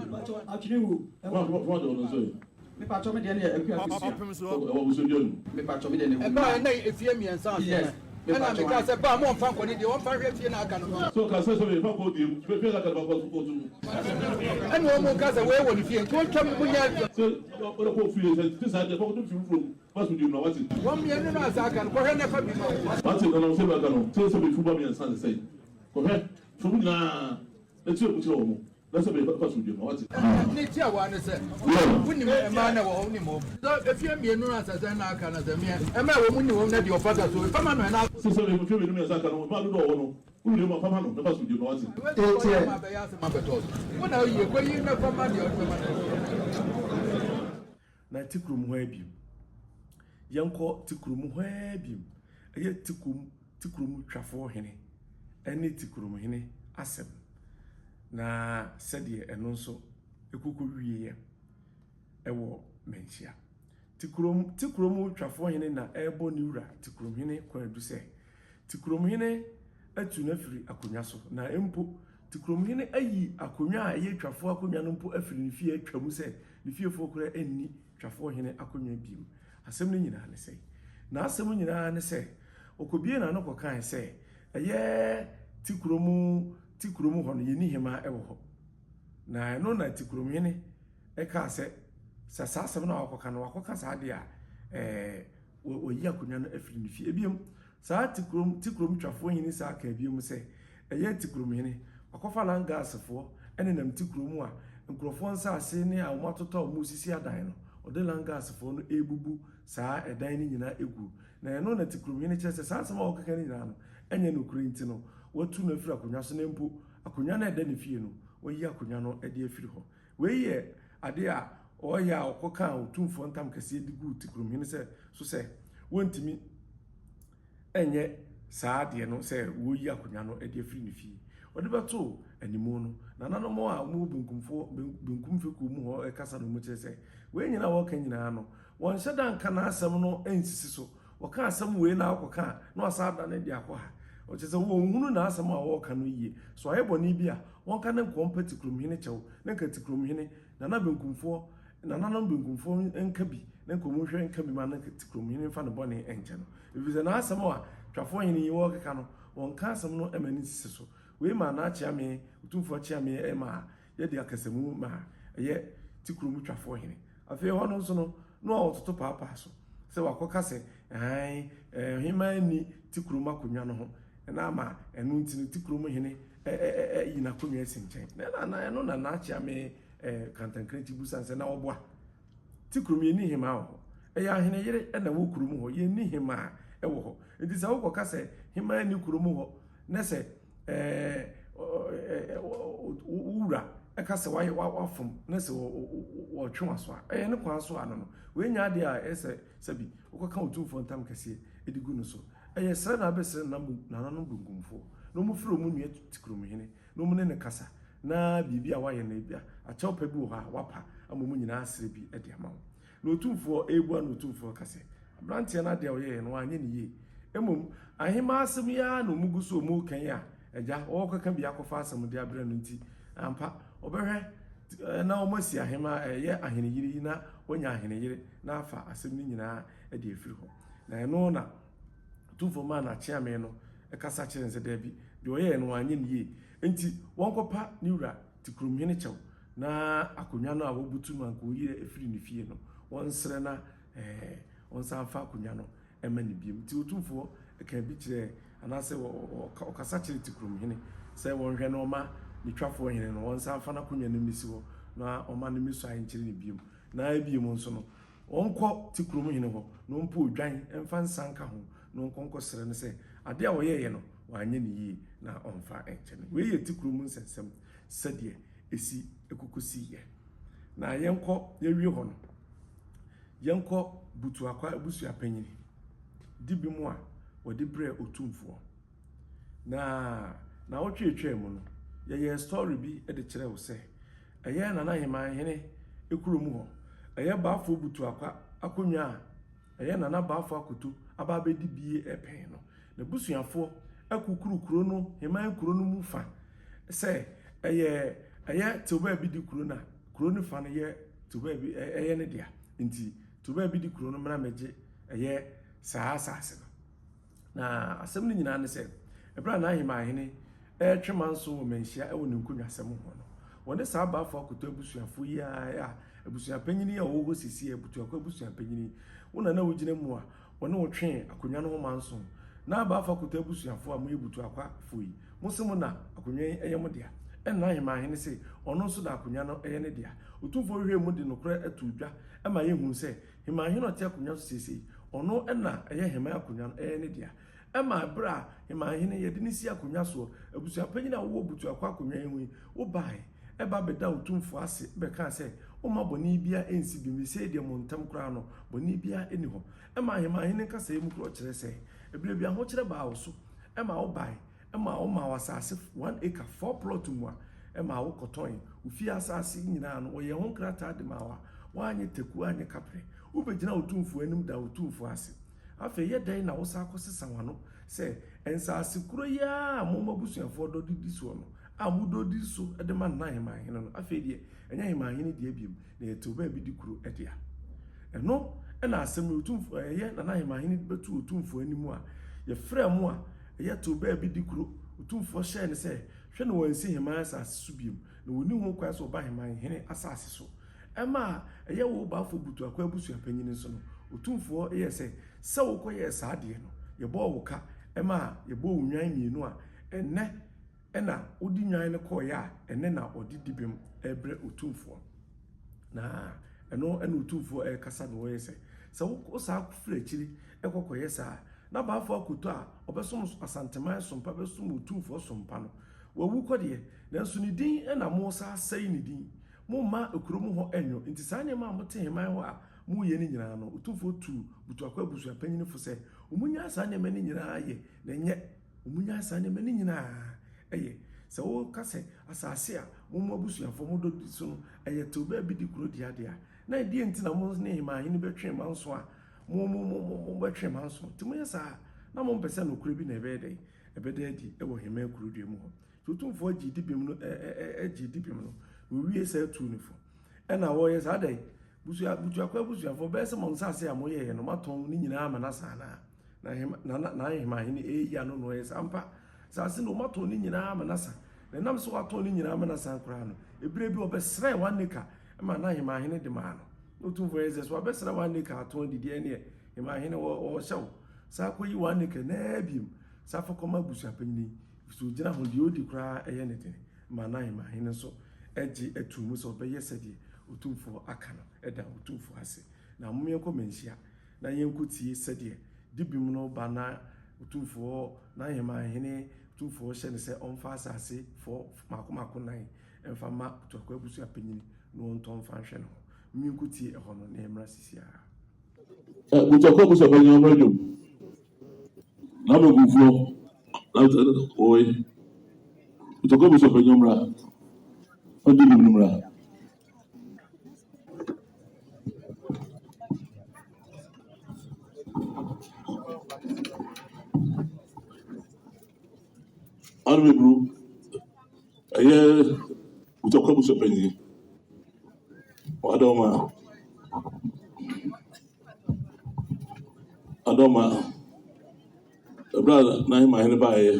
Atwene wo.
Wa wa wa de ɔno nso yɛ.
Mepatwɔ me deɛ no yɛ akua kesua.
Ɛwɔ abusua dua no mu.
Mepatwɔ me deɛ no
Ɛbaa ɛna efie mmiɛnsa ansa
Yes.
na ɛna mekaa sɛ baa mo ɔmfa nkɔ ne deɛ ɔmfa nhwɛ fie na aka no no.
So ka sɛ sɛ mefa kɔ deɛ mu fie na aka no fa kɔ kɔ mu.
Ɛna wɔn ka sɛ wei wɔ ne fie nti ɔntwa mu nyɛ.
Sɛ ɔde kɔ fie sɛ te saa deɛ fa kɔto fie foforɔ mu. Fa so di mmara, wate?
Wɔn mmienu no a sɛ aka no, kɔhwɛ na fa bi ma wɔn.
Wate, nananom, sɛ maka no, sɛ sɛ mefu ba mmiɛnsa ne sɛn? Kɔhwɛ, fa mu nyinaa, na kyerɛ mu kyerɛ wɔn, na sɛ mefa fa so di mmara, wate?
Ne tiawa ne sɛ, wonim mmaa na ɛwɔ hɔ, wonim wɔn. Sɛ efie mmienu no a sɛ sɛn na aka no, sɛ meɛ, mmaa a ɛwɔ mu nni wɔn na deɛ ɔfata so, fa ma no, ɛna.
Sɛ sɛ mefu mmienu mmiɛnsa aka no, mmaa dodoɔ a wɔwɔ no, wonim wɔn a, fa ma no, na fa so di mmara, wate?
Wei ma abɛyɛ asɛm abɛtɔ so. Wo na oye, kɔyi na fa ma deɛ ɔde bɛma no.
Na Tikurom hɔ ara bio. Yɛnkɔ Tikurom hɔ ara bio. Ɛyɛ Tikum, Tikurom Twafoɔ Hene ne Tikurom Hene asɛm. Na sɛdeɛ ɛno nso ɛkɔkɔwieɛ ɛwɔ Manhyia. Tikurom, Tikurom Twafoɔ Hene na ɛrebɔ ne wura Tikurom Hene kwaadu sɛ, Tikurom Hene atu no afiri akonnwa so, na mpo Tikuromhene ayi akonnwa a ɛyɛ Twafoɔ akonnwa no mpo afiri ne fie atwa mu sɛ ne fiefoɔ koraa nni Twafoɔ hene akonnwa bio. Asɛm no nyinaa ne sɛn? N'asɛm nyinaa ne sɛ, ɔkɔbuee n'ano kɔkae sɛ, ɛyɛ Tikurom, Tikurom hɔ no, yɛnni hemaa wɔ hɔ. Na ɛno na Tikuromhene kaa sɛ, Sɛ saa asɛm no a wakɔka no, wakɔka saa deɛ a, ɛɛ, wɔyi akonnwa no afiri ne fie. Ebiem, saa Tikurom, Tikurom twafoɔ hene saa kaa biom sɛ, ɛyɛ Tikurom hene, wakɔfa Langasfoɔ nenam Tikurom a nkurɔfoɔ nsase ne a wɔatotɔ a wɔresisi adan no, ɔde Langasfoɔ no rebubu saa ɛdan no nyinaa agu. Na ɛno na Tikurom hene kyerɛ sɛ saa asɛm a wɔkeka no nyinaa no, ɛnyɛ nokorɛ nti no, watu no afiri akonnwa so na mpo akonnwa no a ɛda ne fie no, wayi akonnwa no de afiri hɔ. Wei yɛ adeɛ a ɔyɛ a ɔkɔkaa Otumfoɔ ntam kɛseɛ de guu Tikurumhene sɛ so sɛ wɔntumi nyɛ saa adeɛ no sɛ wɔreyi akonnwa no de afiri ne fie. Ɔde bɛtoo animu no, nananom a wɔwɔ benkumfoɔ benkum fekuo mu hɔ rekasa no wɔkyerɛ sɛ wei nyinaa a wɔreka nyinaa no, wɔnhyɛ da nka n'asɛm no nsisi so. Wɔka asɛm wei na akɔka a, na wasan adane de akɔ ha. Ɔkyerɛ sɛ wɔnhunu n'asɛm a wɔreka no yie. So ayɛ bɔne bi a, wɔnka ne nkoa mpa Tikurumhene kyɛw, na nka Tikurumhene, Nana Benkumfoɔ, nananom Benkumfoɔ nka bi, na nka wɔnhwɛ nka bi ma no Tikurumhene mfa ne bɔne nkyɛ no. Ɛfiri sɛ n'asɛm a Twafoɔ hene yi wɔrekeka no, wɔnka asɛm no ma no nsisi so. Wei maa n'akyeame, Otumfoɔ Kyeame maa yɛde akasamu ma ɛyɛ Tikurom Twafoɔ hene. Afei ɛhɔ no nso no, na ɔretoto paapaa so sɛ wakɔka sɛ, Aane, ɔhemmaa nni Tikurom akonnwa no ho, na ama ɛno nti no Tikurom hene ayi n'akonnwa asi nkyɛn. Na na ɛno na n'akyeame Kantankrankyi bu sane sɛ na ɔboa. Tikurom yɛnni hemmaa wɔ hɔ. Ɛyɛ ahene yere na ɛwɔ kurom hɔ, yɛnni hemmaa wɔ hɔ. Nti sɛ wokɔka sɛ hemmaa nni kurom hɔ na sɛ wo wura ka sɛ wayɛ wafom na sɛ wɔtwe w'aso a, ɛyɛ ne kwan so ano no. Wei nyɛ adeɛ a ɛyɛ sɛ sɛbi wokɔka Otumfoɔ ntam kɛseɛ de gu no so. Ɛyɛ srɛ na abɛsrɛ nananom benkumfoɔ na wɔmfrɛ wɔn nua Tikuromhene na wɔne no kasa na biribi a wayɛ no ebia akyɛw pa bi wɔ hɔ a wapa ama wɔn nyinaa asrɛ bi de ama wo. Na Otumfoɔ rebua na Otumfoɔ ka sɛ, Aberanteɛ no adeɛ a ɔyɛeɛ no, wanyɛ no yie. Mmom, ahemmaa asɛm yi ara na wɔgu so wɔreka yi a, agya, wɔrekɔka bi akɔfa asɛm de abrɛ no nti, ampa, ɔbɛhwɛ na wɔasi ahemmaa, ɛyɛ aheneyere yi na wanya aheneyere na afa asɛm no nyinaa de afiri hɔ. Na ɛno na Otumfoɔ maa n'akyeame no kasa kyerɛɛ no sɛ, Dabi, deɛ ɔyɛeɛ no, wanyɛ no yie. Enti wɔnkɔpa ne wura Tikurumhene kyɛw na akonnwa no a wabutu no anka ɔyi afiri ne fie no, wɔnsrɛ na ɔnsan mfa akonnwa no mma no bio. Nti Otumfoɔ kaa bi kyerɛɛ anaasɛ ɔkasa kyerɛɛ Tikurumhene sɛ wɔnhwɛ na ɔma ne twafoɔ hene no wɔnsan mfa n'akonnwa no mmɛsi hɔ na ɔma no mmɛsuae nkyerɛ no bio. Na bio nso no, ɔnkɔ Tikurumhene hɔ na ɔmpɛ odwan mfa nsa nka ho na ɔnkɔ nkɔsrɛ no sɛ adeɛ a ɔyɛeɛ no wanyɛ no yie na ɔmfa nkyɛ no. Wei yɛ Tikurom nsɛnsɛm sɛdeɛ ɛsi kɔkɔsiiɛ. Na yɛnkɔ, yɛwie hɔ no, yɛnkɔ Butuakwa abusuapanyini dibi mu a wɔde brɛɛ Otumfoɔ. Na naawɔtwe a ɛtwaa mu no, yɛyɛɛ story bi de kyerɛɛ wo sɛ ɛyɛ Nana Hemanhene kuro mu hɔ, ɛyɛ Baafoɔ Butuakwa akonnwa a ɛyɛ Nana Baafoɔ Akoto aba abɛdi bie pɛn no. N'abusuafoɔ akukuru kuro no, Heman kuro no mu fa sɛ ɛyɛ ɛyɛ tew baabi di kuro na kuro no fa no yɛ tew baabi ɛyɛ ne dea. Nti tew baabi di kuro no mmra mmɛgye ɛyɛ saa asase no. Na asɛm no nyinaa ne sɛ, ɛberɛ a n'ahemman retwe manso wɔ manhyia wɔ ne nkonnwasɛm ho no, wɔne saa Bafo Akoto abusuafoɔ yi ara a abusuapanyin yi a ɔwɔ hɔ seesei, Abutuakwa abusuapanyin yi, wo na na wogyina mu a wɔne wo twee akonnwa no ho manso. Na Bafo Akoto abusuafoɔ a moyɛ Butuakwafoɔ yi, mo se mo na akonnwa yi yɛ mo dea. Ɛnna n'ahemman hene se ɔno nso na akonnwa no yɛ ne dea. Otumfoɔ hwehwɛɛ mu de nokorɛ too dwa ma yɛhuu sɛ Heman hene a ɔte akonnwa so seesei, ɔno na ɛyɛ Heman akonnwa no, ɛyɛ ne dea. Ɛma ɛberɛ a Heman hene yɛde no si akonnwa soɔ, abusuapanyin a wowɔ Butuakwa akonnwa yi ho yi, wobaeɛ ba bɛdaa Otumfoɔ ase bɛkaa sɛ, Womma bɔne biara nsi bio, seesei deɛ mo ntam koraa no, bɔne biara nni hɔ. Ɛma Heman hene nkasɛɛ mu korɔ kyerɛ sɛ, ɛberɛ bi ahokyerɛ baa wo so ma wobaeɛ, ma womaa w'asase one acre, four plot mua ma wokɔtɔn wo fie asase nyinaa no, wɔyɛɛ ho nkrataa de maa wo a, woanyɛ taku anyɛ kaprɛ. Wobɛgyina Otumfoɔ anim da Otumfoɔ ase. Afei ɛyɛ dɛn na wosan kɔsesa w'ano sɛ nsase korɔ yi ara a mo m'abusuafoɔ dɔ de di soɔ no, a modɔ di so de ma Nana Hemanhene no, afei deɛ ɛnyɛ Hemanhene dea bio, na yɛtew baabi de kuro dea? Ɛno na asɛm yi Otumfoɔ, ɛyɛ Nana Hemanhene de bɛto Otumfoɔ anim a yɛfrɛɛ mo a ɛyɛ tew baabi de kuro. Otumfoɔ hyɛɛ no sɛ, Hwɛ na wɔansi Heman asase so bio, na wɔnni ho kwan sɛ wɔba Hemanhene asase so. Ɛma a ɛyɛ wo Bafo Butuakwa abusua panyin nso no, Otumfoɔ yɛɛ sɛ, sɛ wokɔyɛɛ saa adeɛ no, yɛbɔɔ wo ka ma yɛbɔɔ wo nnwan mmienu a ɛnnɛ na wode nnwan no kɔeɛ a ɛnnɛ na wɔde dibem rebrɛ Otumfoɔ. Na ɛno na Otumfoɔ rekasa na ɔyɛ sɛ, sɛ wo saa firi akyiri kɔ kɔyɛ saa a, na Bafo Akoto a ɔbɛsom Asanteman sompa bɛsom Otumfoɔ sompa no, wawu kɔ deɛ, nanso ne din na moresan asɛe ne din. Momma kurom hɔ nnwo. Enti saa nneɛma a mote heman hɔ a moreyɛ no nyinaa no, Otumfoɔ tuu Butuakwa abusua panyin fo sɛ wɔnnyae saa nneɛma no nyinaa yɛ, na ɛnyɛ wɔnnyae saa nneɛma no nyinaa yɛ. Sɛ woka sɛ asase a mo mo abusuafoɔ modɔ di so no, ɛyɛ tew baabi de kuro dea de a, na ɛdeɛn nti na mo ne hemanhene bɛtwe manso a mo mo mo mo mobɛtwe manso? Nti moyɛ saa a, na mompɛ sɛ nokorɛ bi na ɛbɛyɛ dɛn? Ɛbɛda adi wɔ heman kurodua mu hɔ. Nti Otumfoɔ gyee dibem no ɛ ɛ gyee dibem no, na owiee saa tuu no fo. Ɛna wɔyɛ saa dɛn? Busua Butuakwa abusuafoɔ, bɛyɛ sɛ mo nsaase a moyɛeɛ no, moatɔn ne nyinaa ama no asa anaa? Na hema na na n'ahemahene reyi ano na ɔyɛ saa. Ampa, asase no wɔatɔn ne nyinaa ama no asa. Na ɛnam sɛ wɔatɔn ne nyinaa ama no asa koraa no, ɛberɛ bi ɔbɛsrɛɛ one acre ma n'ahemahene de maa no. Na Otumfoɔ yɛ sɛ, so wabɛsrɛ one acre atɔn adidi ɛneɛ, hemahene wɔ ɔhyɛ wo. Saa kɔyi one acre naa biom, saa fa kɔma abusuapanin yi. Efisɛ ogyina ho, deɛ odi koraa yɛ ne dene, ma n'ahemman nso gye too mu sɛ ɔbɛyɛ sɛdeɛ Otumfoɔ aka no, da Otumfoɔ ase. Na mom yɛnkɔ Manhyia na yɛnkɔtie sɛdeɛ dibem no ba na Otumfoɔ n'ahemman hene Otumfoɔ hyɛ no sɛ ɔmfa asase fɔ mmaako mmaako nnan mfa mma Otuaku abusua panyini na ɔntɔ mfa nhwɛ ne ho. Mom yɛnkɔtie ɛhɔ no na yɛmmra sisi ara.
Butuakuo abusuapanyin ɔmmra dwom. N'abagufoɔ oye. Butuakuo abusuapanyin ɔmmra. Ɔdi dwom no mmra. Ano bɛburu ɛyɛ Butuakuo abusuapanyin. Wadɔma. Adɔma, ɛberɛ a n'ahemman hene baeɛ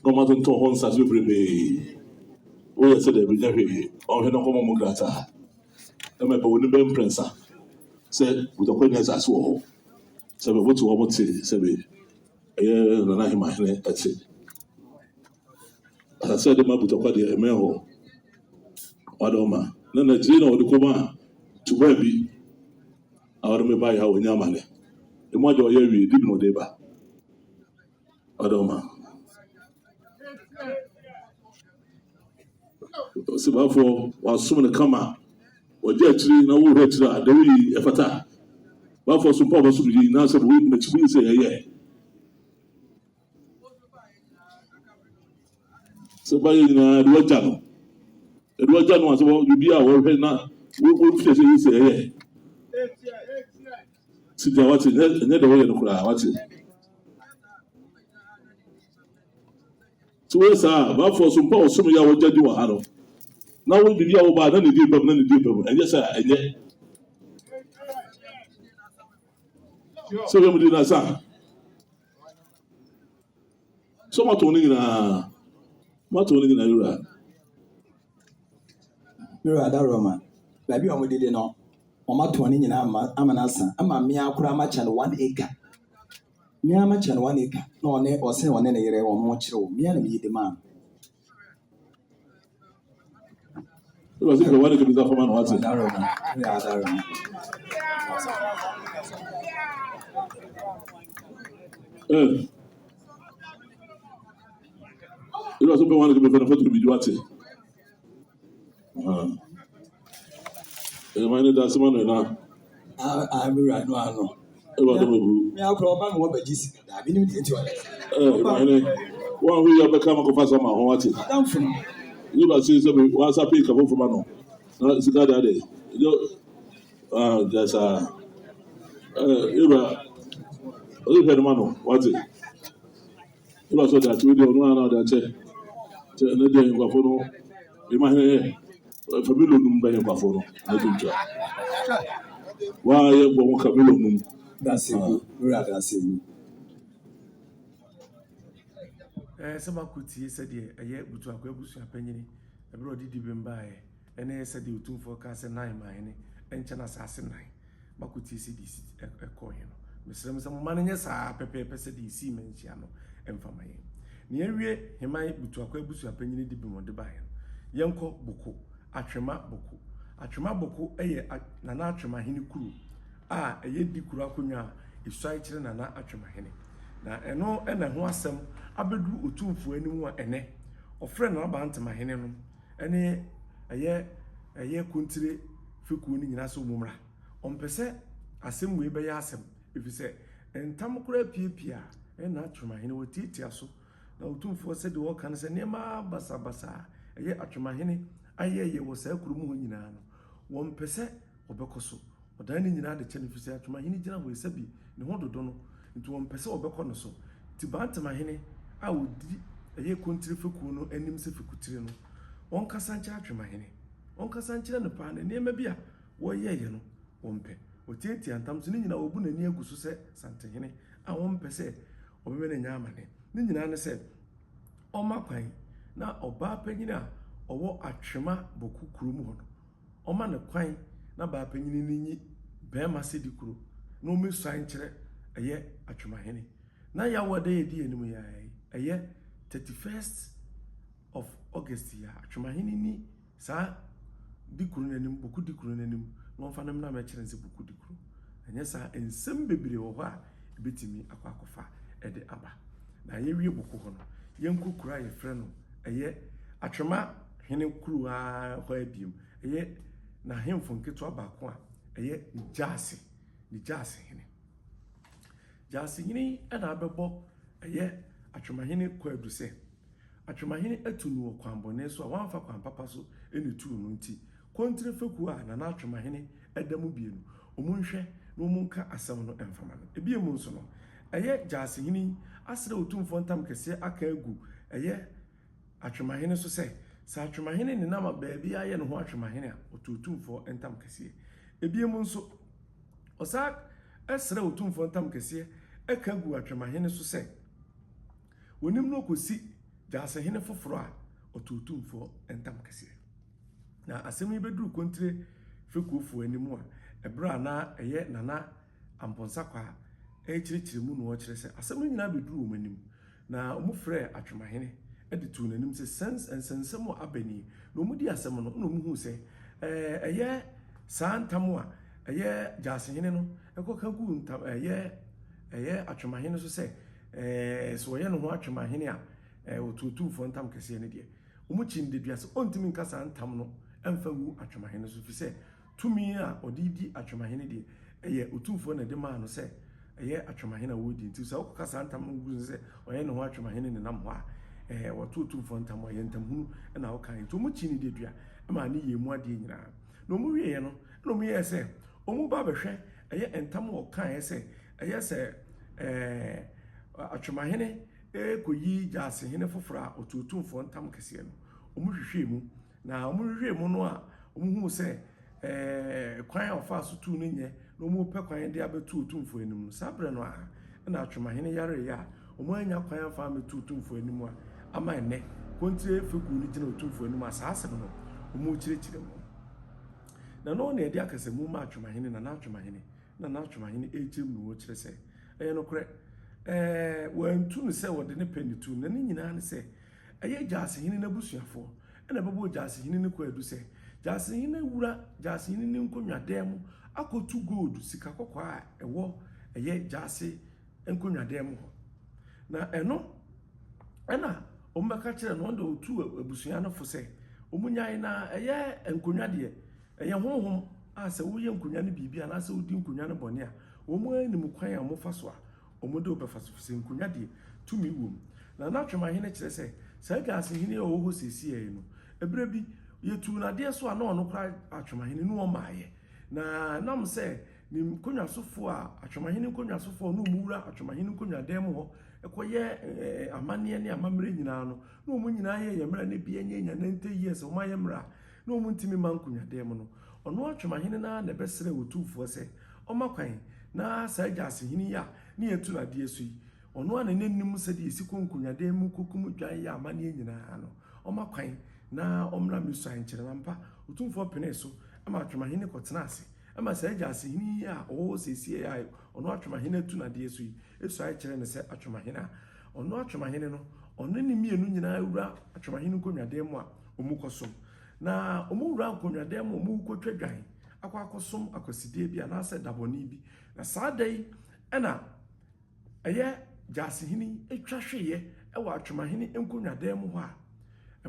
na wɔatontɔn hɔ nsase bebrebee, woyɛ sɛ daabi nyɛ hwee, ɔnhwɛ na ɔnkɔma wɔn nkrataa. Ɛma ɛbɛ wɔn bɛ mprɛnsa sɛ Butakwa nya asase wɔ hɔ. Sɛ bɛ wote wɔn te sɛ bɛ ɛyɛ nana ahemman hene ɛte. Asase a ɛde ma Butakwa deɛ ɛmɛn hɔ. Wadɔma na n'akyiri na ɔde kɔma tubaa bi. A ɔde me baeɛ a ɔnya amane. Emu adeɛ ɔyɛ awie di bi na ɔde ba. Ɔde ɔma. Ɔsɛ wasom no kama. Ɔgye akyiri na wohwɛ akyiri a deɛ woyi ɛfata. Bafoɔ so mpa ɔbɛsom yi na sɛ woyi n'akyi woyi sɛ ɛyɛ. Sɛ bayɛ nyinaa ɛde wagya no ɛde wagya no a sɛ biribi a wɔhwɛ na wɔmfiri sɛ yi sɛ ɛyɛ sigya wate ɛnyɛ deɛ wɔyɛ no koraa wate sɛ wɔyɛ saa a baafoɔ so mpa ɔsom yɛ a wɔgya di wɔ ha no na wo biribi a wɔba na ne di bam na ne di bam ɛnyɛ sɛ ɛnyɛ sɛ wɔyɛ mu di na sa Sɛ moatɔn ne nyinaa, moatɔn ne nyinaa wura.
Me wura Adaworoma, baabi a wɔdidi no, wɔatɔn ne nyinaa ama ama no asa ama mmea koraa makyɛ no 1 acre. Mmea makyɛ no 1 acre na ɔne ɔsɛ ɔne ne yere wɔn kyerɛw. Mmea na meyi de maa no.
Wura sɛ pɛ 1 acre bi sa fama no wate.
Adaworoma, me wura Adaworoma.
Eh. Wura sɛ pɛ 1 acre bi fa no fa to bi di wate. Ah. Eh, ma ne da asɛm ano na.
Ah, ah, me wura no ano.
Ɛwɔ adom ebu.
Me akora ɔba me wɔ bɛgye sika daa. Menim deɛ nti ɔyɛ.
Eh, ma hene. Wɔn a wɔyɛ bɛka ma kɔfa asɛm ma ho wate.
Adamfo no.
Yi ba se sɛ wɔasa pii ka foforo ma no. Na sika de ade. Yo ah, gya saa. Eh, yɛwura ɔyɛ hwɛ no ma no wate. Yɛwura sɛ ɔde akyɛ wei deɛ ɔno ara na ɔde akyɛ. Kyɛ ɛnɛ deɛ nkurɔfoɔ no ɛma hene yɛ fa million num bɛyɛ nkurɔfoɔ no na ɛdi ntwa. Waa yɛ bɔ ho ka million num.
Danse gu, me wura danse gu.
Ɛɛ sɛ makɔ tie sɛdeɛ ɛyɛ Butuakwa abusua panyini ɛberɛ a ɔde dibem baeɛ. ne sɛdeɛ Otumfoɔ kaa sɛ nan ma hene nkyɛ no asase nan ma kɔtie sɛdeɛ ɛsi ɛkɔeɛ no. Mesrɛ mo sɛ momma no nyɛ saa pɛpɛɛpɛ sɛdeɛ ɛsii manhyia no mfa ma yɛn. Na yɛawie Heman Butuakwa abusuapanyini de bem ɔde baeɛ no, yɛnkɔ Boko, Atwema Boko. Atwema Boko yɛ Nana Atwema hene kuro a ɛyɛ di kuro akonnwa a ɛsuae kyerɛ Nana Atwema hene. Na ɛno na ɛho asɛm abɛduru Otumfoɔ anim a ɛnɛ ɔfrɛ Nana Bantama hene no ne ɛyɛ ɛyɛ kontire fekuo no nyinaa sɛ wɔn mmra. Ɔmpɛ sɛ asɛm wei bɛyɛ asɛm, ɛfiri sɛ ntam koraa piapia a ɛna Atwemahene wɔtiatia so. Na Otumfoɔ sɛdeɛ ɔka no sɛ nneɛma basabasa a ɛyɛ Atwemahene ayɛyɛ wɔ saa kurom hɔ nyinaa no, wɔmpɛ sɛ ɔbɛkɔ so. Ɔdan ne nyinaa de kyɛ no, ɛfiri sɛ Atwomahene gyina hɔ yi, sɛbi ne ho dodo no nti wɔmpɛ sɛ ɔbɛkɔ no so. Nti Bantamahene a ɔdi ɛyɛ Kontire fekuo no anim sɛ fekutire no, ɔnkasa nkyerɛ Atwomahene. Ɔnkasa nkyerɛ no paa na nneɛma bi a wɔyɛeɛ no, wɔmpɛ. Ɔtiatia ntam so, ne nyinaa ɔbu n'ani agu so sɛ Santehene a ɔmpɛ sɛ ɔbɛma no anya amane. Ne nyinaa ne sɛ, ɔmma kwan na ɔbaa panyin a ɔwɔ Atwema Bɔku kurom hɔ no, ɔma no kwan na baa panyin no nyi barima sedi koro na ommesuan nkyerɛ ɛyɛ Atwemahene. Na Yawoa da yi a edi anim yi ara yi, ɛyɛ 31st of August yi a, Atwemahene ni saa di koro no anim, Boku di koro no anim na ɔmfa no mmra mmɛkyerɛ no sɛ Boku di koro. Anyɛ saa a, nsɛm bebree wɔ hɔ a ebetumi akɔ akɔfa de aba. Na yɛwie Boku hɔ no, yɛnkɔ kuro a yɛfrɛ no ɛyɛ Atwema hene kuro ara hɔ ara bio, ɛyɛ n'ahemfo nketewa baako a ɛyɛ ne Gyasi, ne Gyasi hene. Gyasi hene yi na abɛbɔ ɛyɛ Atwemahene kwaadu sɛ, Atwemahene atu no wɔ kwan bɔne so a wamfa kwan papa so na etuu no nti, Kontire fekuo a Nana Atwemahene da mu bie no, wɔn nhwɛ na wɔn nka asɛm no mfa ma no. Ebiem nso no, ɛyɛ Gyasi hene yi asrɛ Otumfoɔ ntam kɛseɛ aka agu ɛyɛ Atwemahene so sɛ, sɛ Atwemahene nenam a baabi ara yɛ ne ho Atwemahene a, ɔto Otumfoɔ ntam kɛseɛ. Ebiem nso, ɔsan srɛ Otumfoɔ ntam kɛseɛ ka gu Atwemahene so sɛ, wɔnim no kɔsi Gyasehene foforɔ a, ɔto Otumfoɔ ntam kɛseɛ. Na asɛm yi bɛduru Kontire fekuofoɔ anim a, ɛberɛ a na ɛyɛ Nana Amponsah-Kwaa rekyerɛkyerɛ mu na ɔrekyerɛ sɛ asɛm no nyinaa bɛduru wɔn anim. Na wɔfrɛɛ Atwemahene de too n'anim sɛ sɛns nsɛnsɛm a aba nie. Na wɔdii asɛm no, na wɔhuu sɛ ɛyɛ saa ntam a ɛyɛ Gyasehene no kɔka guu ntam ɛyɛ ɛyɛ Atwemahene so sɛ sɛ ɔyɛ ne ho Atwemahene a ɔto Otumfoɔ ntam kɛseɛ no deɛ, wɔkyi no dedua sɛ ɔntumi nka saa ntam no mfa ngu Atwemahene so, ɛfiri sɛ Tumi a ɔde redi Atwemahene deɛ, ɛyɛ Otumfoɔ na ɛde maa no sɛ ɛyɛ Atwemahene a ɔredi. Nti sɛ wokɔka saa ntam no gu so sɛ ɔyɛ ne ho Atwemahene nenam hɔ a, ɛɛ wɔto Otumfoɔ ntam a, ɛyɛ ntamhunu na wokae. Nti wɔkyii no dedua maa ne yɛɛ mu adeɛ nyinaa. Na wɔwieeɛ no, ɛna wɔyɛɛ sɛ wɔreba abɛhwɛ ɛyɛ ntam a ɔkaeɛ sɛ ɛyɛ sɛ ɛɛ Atwemahene rekɔyi Gyasehene foforɔ a ɔto Otumfoɔ ntam kɛseɛ no. Wɔhwehwɛɛ mu. Na wɔhwehwɛɛ mu no a wɔhuu sɛ ɛɛ kwan a wɔfaa so tuu no nyɛ na wɔrepɛ kwan de abɛto Otumfoɔ anim no, saa berɛ no ara na Atwomahene yareeɛ a wɔannya kwan amfa ammɛto Otumfoɔ anim a ama ɛnnɛ Kontire fekuo no gyina Otumfoɔ anim a saa asɛm no wɔrekyerɛkyerɛ mu. Na ɛno na ɛde akasamu ma Atwomahene, Nana Atwomahene, na Nana Atwomahene rekyerɛ mu na wɔrekyerɛ sɛ ɛyɛ nokorɛ ɛɛ wɔantu no sɛ wɔde ne pɛ na ɛtuu no, na ne nyinaa ne sɛ Ɛyɛ Gyasehene no abusuafoɔ na ɛbɛbɔɔ Gyasehene no kwaadu sɛ, Gyasehene awura Gyasehene no nkonnwadan mu akɔtu gold, sika kɔkɔɔ a ɛwɔ ɛyɛ Gyase nkonnwadan mu hɔ. Na ɛno ɛna wɔbɛka kyerɛ no, wɔn de wɔtu abusua no fo sɛ wɔnyae na ɛyɛ nkonnwa deɛ, ɛyɛ honhom a sɛ woyɛ nkonnwa no biribi anaasɛ wodi nkonnwa no bɔne a, wɔn anim kwan a wɔfa so a Wɔde wo bɛfa so, efisɛ nkonnwa deɛ, tumi wom. Na na Twemahene kyerɛ sɛ, saa Gyaasehene a ɔwɔ hɔ seesei yi no, ɛberɛ bi, yɛtuu no adeɛ so a na ɔno koraa Atwemahene ne ɔmmaeɛ. Na ɛnam sɛ ne nkonnwasofoɔ a, Atwemahene nkonnwasofoɔ a na wɔwura Atwemahene nkonnwadan mu hɔ kɔyɛ amanneɛ ne amammerɛ nyinaa no, na wɔn nyinaa yɛ yɛn mmerɛ na ebi anya anya 90 years, wɔayɛ mmerɛ a na wɔntumi mma nkonnwadan mu no, ɔno Atwemahene no ara na ɛbɛsrɛɛ Otumfoɔ sɛ ɔmma kwan na saa Gyasehene yi a ne yɛatu no adeɛ so yi, ɔno a na n'anim sɛdeɛ ɛsi kɔ nkonnwadan mu kɔkum dwan yɛ amanneɛ nyinaa no, ɔmma kwan na ɔmmra mmɛsuan nkyerɛ no. Ampa, Otumfoɔ penee so ma Atwemahene kɔtenaa ase ma saa Gyasehene yi a ɔwɔ hɔ seesei a ɔno Atwemahene atu n'adeɛ so yi suae kyerɛɛ no sɛ Atwemahene a ɔno Atwemahene no, ɔne ne mmienu nyinaa wura Atwemahene nkonnwadan mu a wɔkɔsom. Na wɔwura nkonnwadan mu a wɔrekɔtwa dwan akɔ akɔsom akwasideɛ bi anaasɛ dabɔne bi. Na saa da yi na ɛyɛ Gyasehene yi twa hweeɛ wɔ Atwemahene nkonnwadan mu hɔ a,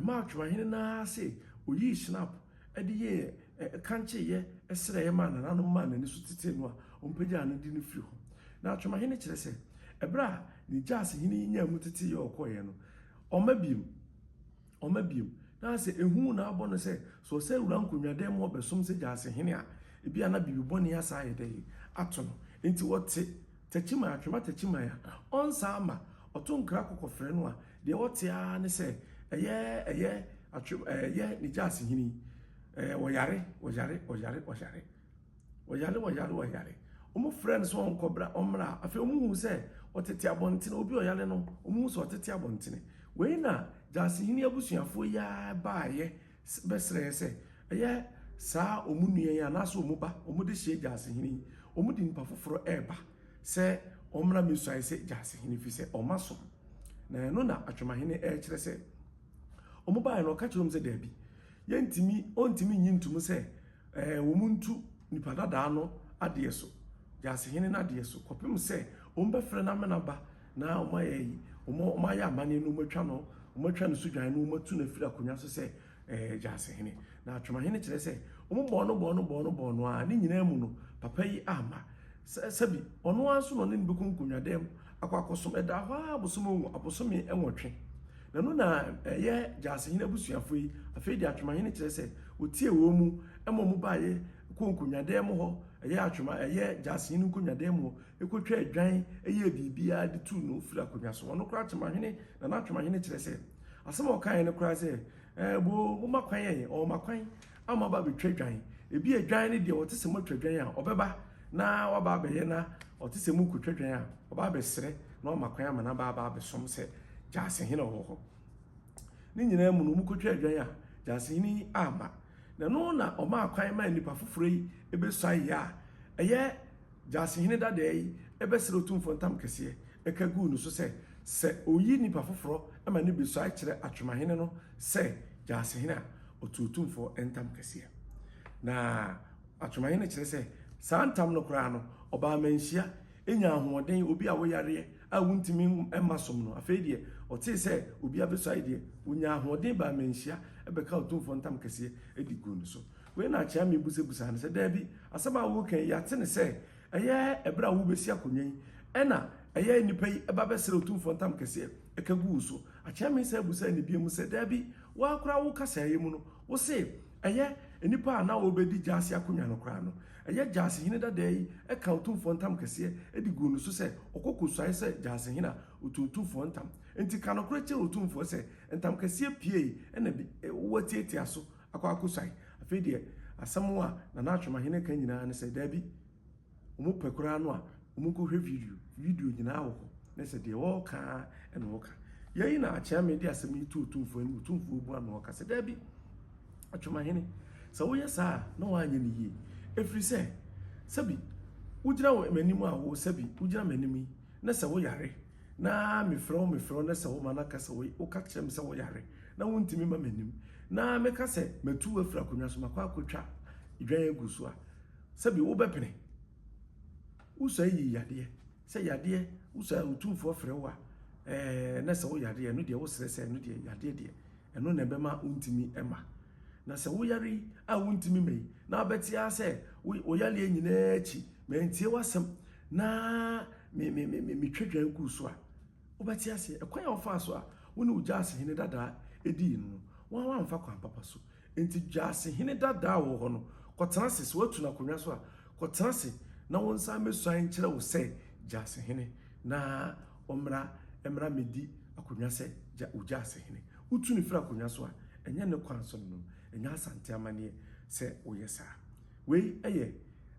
ɛmaa Atwemahene no ara se ɔyii Schnapp de yɛɛ kankyeeɛ srɛeɛ maa nananom maa n'ani so tetee no a wɔpagyaa no de no firi hɔ. Na Atwemahene kyerɛ sɛ, ɛberɛ a ne Gyasehene yi nyaa mu teteeɛ a ɔkɔeɛ no, ɔmma bio. Ɔmma bio. Na sɛ ehu na abɔ no sɛ, sɛ ɔsan wura nkonnwadan mu ɔbɛsom sɛ Gyasehene a, ebia na biribi bɔne asan ayɛ dɛn ato no. Enti ɔte Takyiman, Atwema Takyiman a, ɔnsan mma. Ɔto nkra kɔkɔfrɛ no a, deɛ ɔte ara ne sɛ, ɛyɛ, ɛyɛ Atwe, ɛyɛ ne Gyasehene yi, ɛɛ, ɔyare, ɔyare, ɔyare, ɔyare. Ɔyare, ɔyare, ɔyare. Wɔfrɛɛ no sɛ ɔnkɔ bra, ɔmmra. Afei wɔhuu sɛ ɔtete abɔntene, obi a ɔyare no, wɔhu sɛ ɔtete abɔntene. Wei na Gyasehene abusuafoɔ yi ara baeɛ bɛsrɛɛ sɛ ɛyɛ saa wɔn nua yi anaasɛ wɔn ba, wɔn de hyɛ Gyasehene yi, wɔn de nipa foforɔ reba sɛ ɔmmra mmɛsuae sɛ Gyasehene ɛfiri sɛ ɔma som. Na ɛno na Atwomahene rekyerɛ sɛ wɔn baeɛ no ɔka kyerɛ wɔn sɛ daabi, yɛntumi, ɔntumi nyi ntom sɛ Ɛɛ, wɔntu nipa dadaa no adeɛ so, Gyasehene no adeɛ so, kɔpem sɛ wɔbɛfrɛ no amena ba na wɔayɛ ayi, wɔayɛ amanneɛ no wɔatwa no, wɔatwa no so dwan no wɔatu no afiri akonnwa so sɛ ɛɛ Gyasehene. Na Atwomahene kyerɛ sɛ wɔbɔɔ no bɔɔ no bɔɔ no bɔɔ no ara, ne nyinaa mu no, papa yi amma. Sɛ, sɛbi, ɔno ara nso na ɔne no bɛkɔ nkonnwadam akɔ akɔsom. Ɛdaa hɔ ara abosome abosome nwɔtwe. Na ɛno na ɛyɛ Gyasehene abusuafoɔ yi, afei deɛ Atwomahene kyerɛ sɛ Wɔtiee wɔn mu ma wɔn baeɛ kɔɔ nkonnwadan mu hɔ, ɛyɛ atwoma, ɛyɛ gyasehene nkonnwadan mu hɔ, kɔtwaa dwan, yɛɛ biribiara de tuu no firii akonnwa so. Ɔno koraa Atwomahene, Nana Atwomahene kyerɛ sɛ, asɛm a ɔkaeɛ no koraa sɛ, Ɛɛ boo, momma kwan ɛ, ɔrema kwan ama aba abɛtwa dwan. Ebia dwan no deɛ ɔte sɛ moatwa dwan a, ɔbɛba na waba abɛyɛ na ɔte sɛ morekɔtwa dwan a, ɔba abɛsrɛ na wama kwan ama no aba aba abɛsom sɛ gyasehene a ɔwɔ hɔ. Ne nyinaa mu no, wɔkɔtwaa dwan a gyasehene yi amma. Na ɛno na ɔmaa kwan maa nnipa foforɔ yi bɛsuaeɛ a ɛyɛ gyasehene dadaa yi bɛsrɛ Otumfoɔ ntam kɛseɛ ka guu no so sɛ, sɛ ɔyi nnipa foforɔ ma no bɛsuae kyerɛ Atwemahene no sɛ gyasehene a, ɔto Otumfoɔ ntam kɛseɛ. Na Atwemahene kyerɛ sɛ saa ntam no koraa no, ɔbaa manhyia nyaa ahoɔden, obi a woyareɛ a wontumi mma som no, afei deɛ ɔtee sɛ obi abɛsuae deɛ, ɔnyaa ahoɔden baa manhyia bɛkaa Otumfoɔ ntam kɛseɛ de guu no so. Wei na Akyeame busabusaa no sɛ, Daabi, asɛm a woreka yi, yɛate no sɛ ɛyɛ ɛberɛ a worebɛsi akonnwa yi na ɛyɛ nnipa yi ba bɛsrɛ Otumfoɔ ntam kɛseɛ ka gu wo so. Akyeame san busaa no bio sɛ, Daabi, wo ara koraa wo kasaeɛ mu no, wose ɛyɛ nnipa a na wɔrebɛdi gyaase akonnwa no koraa no, Ɛyɛ Gyaasehene dadaa yi ka Otumfoɔ ntam kɛseɛ de guu no so sɛ ɔkɔ kɔsuae sɛ Gyaasehene a ɔtu Otumfoɔ ntam. Enti ka nokorɛ kyerɛ Otumfoɔ sɛ ntam kɛseɛ piei na bi woatiatia so akɔ akɔsuae. Afei deɛ asɛm a Nana Atwomahene ka nyinaa ne sɛ daabi, wɔn pɛ koraa no a wɔnkɔhwɛ video, video nyinaa wɔ hɔ na sɛ deɛ ɔreka ara na ɔreka. Yei na Akyeame de asɛm yi to Otumfoɔ anim, Otumfoɔ bua no ɔka sɛ daabi. Atwomahene, sɛ woyɛ saa a, na woanyɛ no yie. Ɛfiri sɛ, sɛbi wogyina m'anim a wo, sɛbi wogyina m'anim yi, na sɛ woyare, na mefrɛ wo mefrɛ wo na sɛ woma no aka sɛ woka kyerɛ me sɛ woyare, na wontumi mma m'anim, na meka sɛ matu wo afiri akonnwa so, makɔ akɔtwa dwan agu so a, sɛbi wobɛpene? Wosua yi yadeɛ, sɛ yadeɛ, wosua Otumfoɔ frɛ wo a, ɛɛ, na sɛ woyare a, ɛno deɛ wosrɛ sɛ ɛno deɛ yadeɛ deɛ, Ɛno na ɛbɛma wontumi mma. Na sɛ woyare yi a wontumi mma yi, na wobɛte ara sɛ wo yareɛ nyinaa akyi, mantie w'asɛm na me me me me metwa dwan guu so a, wobɛte aseɛ. Ɛkwan a wofaa so a wo ne wo gyaasehene dadaa dii no no, wo ara woamfa kwan papa so. Enti gyaasehene dadaa a ɔwɔ hɔ no, kɔtena ase. Sɛ woatu no akonnwa so a, kɔtena ase na wo nsa mmɛsuan nkyerɛ wo sɛ gyaasehene na ɔmmra mmra mmɛdi akonnwa sɛ gya wo gyaasehene. Wotu no firi akonnwa so a, ɛnyɛ ne kwan so no, ɛnyɛ Asante amanneɛ sɛ woyɛ saa. Wei yɛ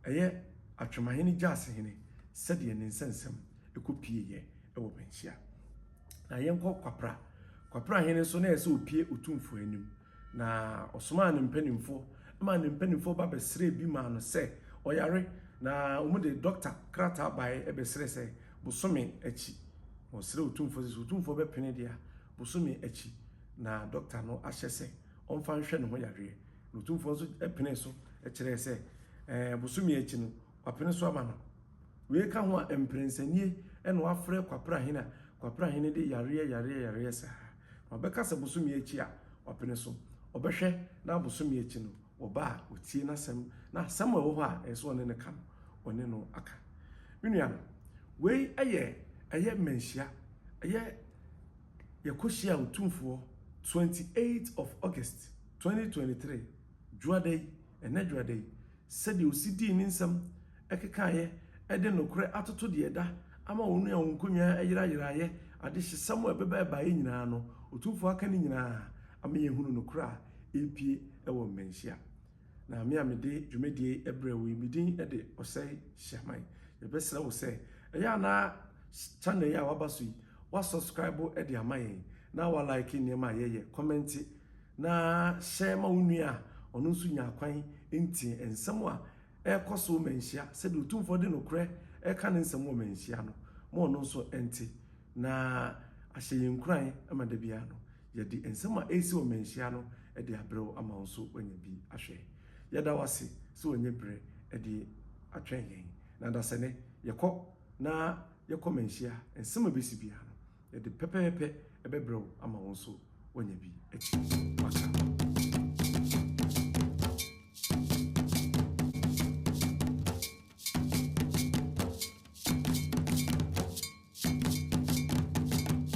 ɛyɛ Atwemahene Gyaasehene sɛdeɛ ne nsɛnsɛm kɔpieeɛ wɔ Manhyia. Na yɛnkɔ Kwapra. Kwapra hene nso na ɛyɛ sɛ ɔpie Otumfoɔ anim. Na ɔsomaa ne mpanimfoɔ maa ne mpanimfoɔ ba bɛsrɛɛ bi maa no sɛ ɔyare na wɔde dɔkta krataa baeɛ bɛsrɛɛ sɛ bosome akyi. Na ɔsrɛɛ Otumfoɔ sɛ, sɛ Otumfoɔ bɛpene deɛ a, bosome akyi na dɔkta no ahyɛ sɛ ɔmfa nhwɛ ne ho yareɛ. Na Otumfoɔ nso penee so kyerɛɛ sɛ ɛɛ bosome akyi no, wapene so ama no. Wei ka ho a, mprɛnsa nie na wafrɛ Kwaprahene a Kwaprahene de yareɛ yareɛ yareɛ saa. Na ɔbɛka sɛ bosome akyi a, wapene so. Ɔbɛhwɛ na bosome akyi no, wɔba a, ɔtie n'asɛm, na asɛm a ɛwɔ hɔ a ɛsɛ sɛ ɔne no ka no, ɔne no aka. Me nuanom, wei yɛ ɛyɛ mmanhyia, ɛyɛ yɛkɔhyiaa Otumfoɔ 28 of August 2023, Dwoada yi, ɛnnɛ Dwoada yi, Sɛdeɛ ɔsi dii ne nsɛm kekaeɛ de nokorɛ atoto deɛ ɛda ama wɔn a wɔn nkonnwa yerayeraeɛ, adehyesɛm a ɛbɛba ɛbaeɛ nyinaa no, Otumfoɔ aka ne nyinaa ama yɛahunu nokorɛ a ɛrepue wɔ mmanhyia. Na me a mede dwumadie yi brɛ wo yi, me din de Ɔsɛe Hyiaman. Yɛbɛsrɛ wo sɛ, ɛyɛ a na channel yi a waba so yi, wa subscribe de ama yɛn, na wa like nneɛma a yɛyɛ, kɔmɛnte, Na hyɛ ma wo nua a ɔno nso nya kwan ntie nsɛm a ɛrekɔ so wɔ manhyia, sɛdeɛ Otumfoɔ de nokorɛ reka ne nsɛm wɔ manhyia no, ma ɔno nso nte, na ahyɛ yɛn nkuran ma da biara no, yɛde nsɛm a ɛresi wɔ manhyia no de abrɛ wo ama wo nso woanya bi ahwɛ. Yɛda wo ase sɛ woanya berɛ de atwɛn yɛn. Na dasɛnɛ, yɛkɔ na yɛkɔ manhyia, nsɛm a ɛbɛsi biara no, Yɛde pɛpɛɛpɛ bɛbrɛ wo ama wo nso woanya bi atie. Waka.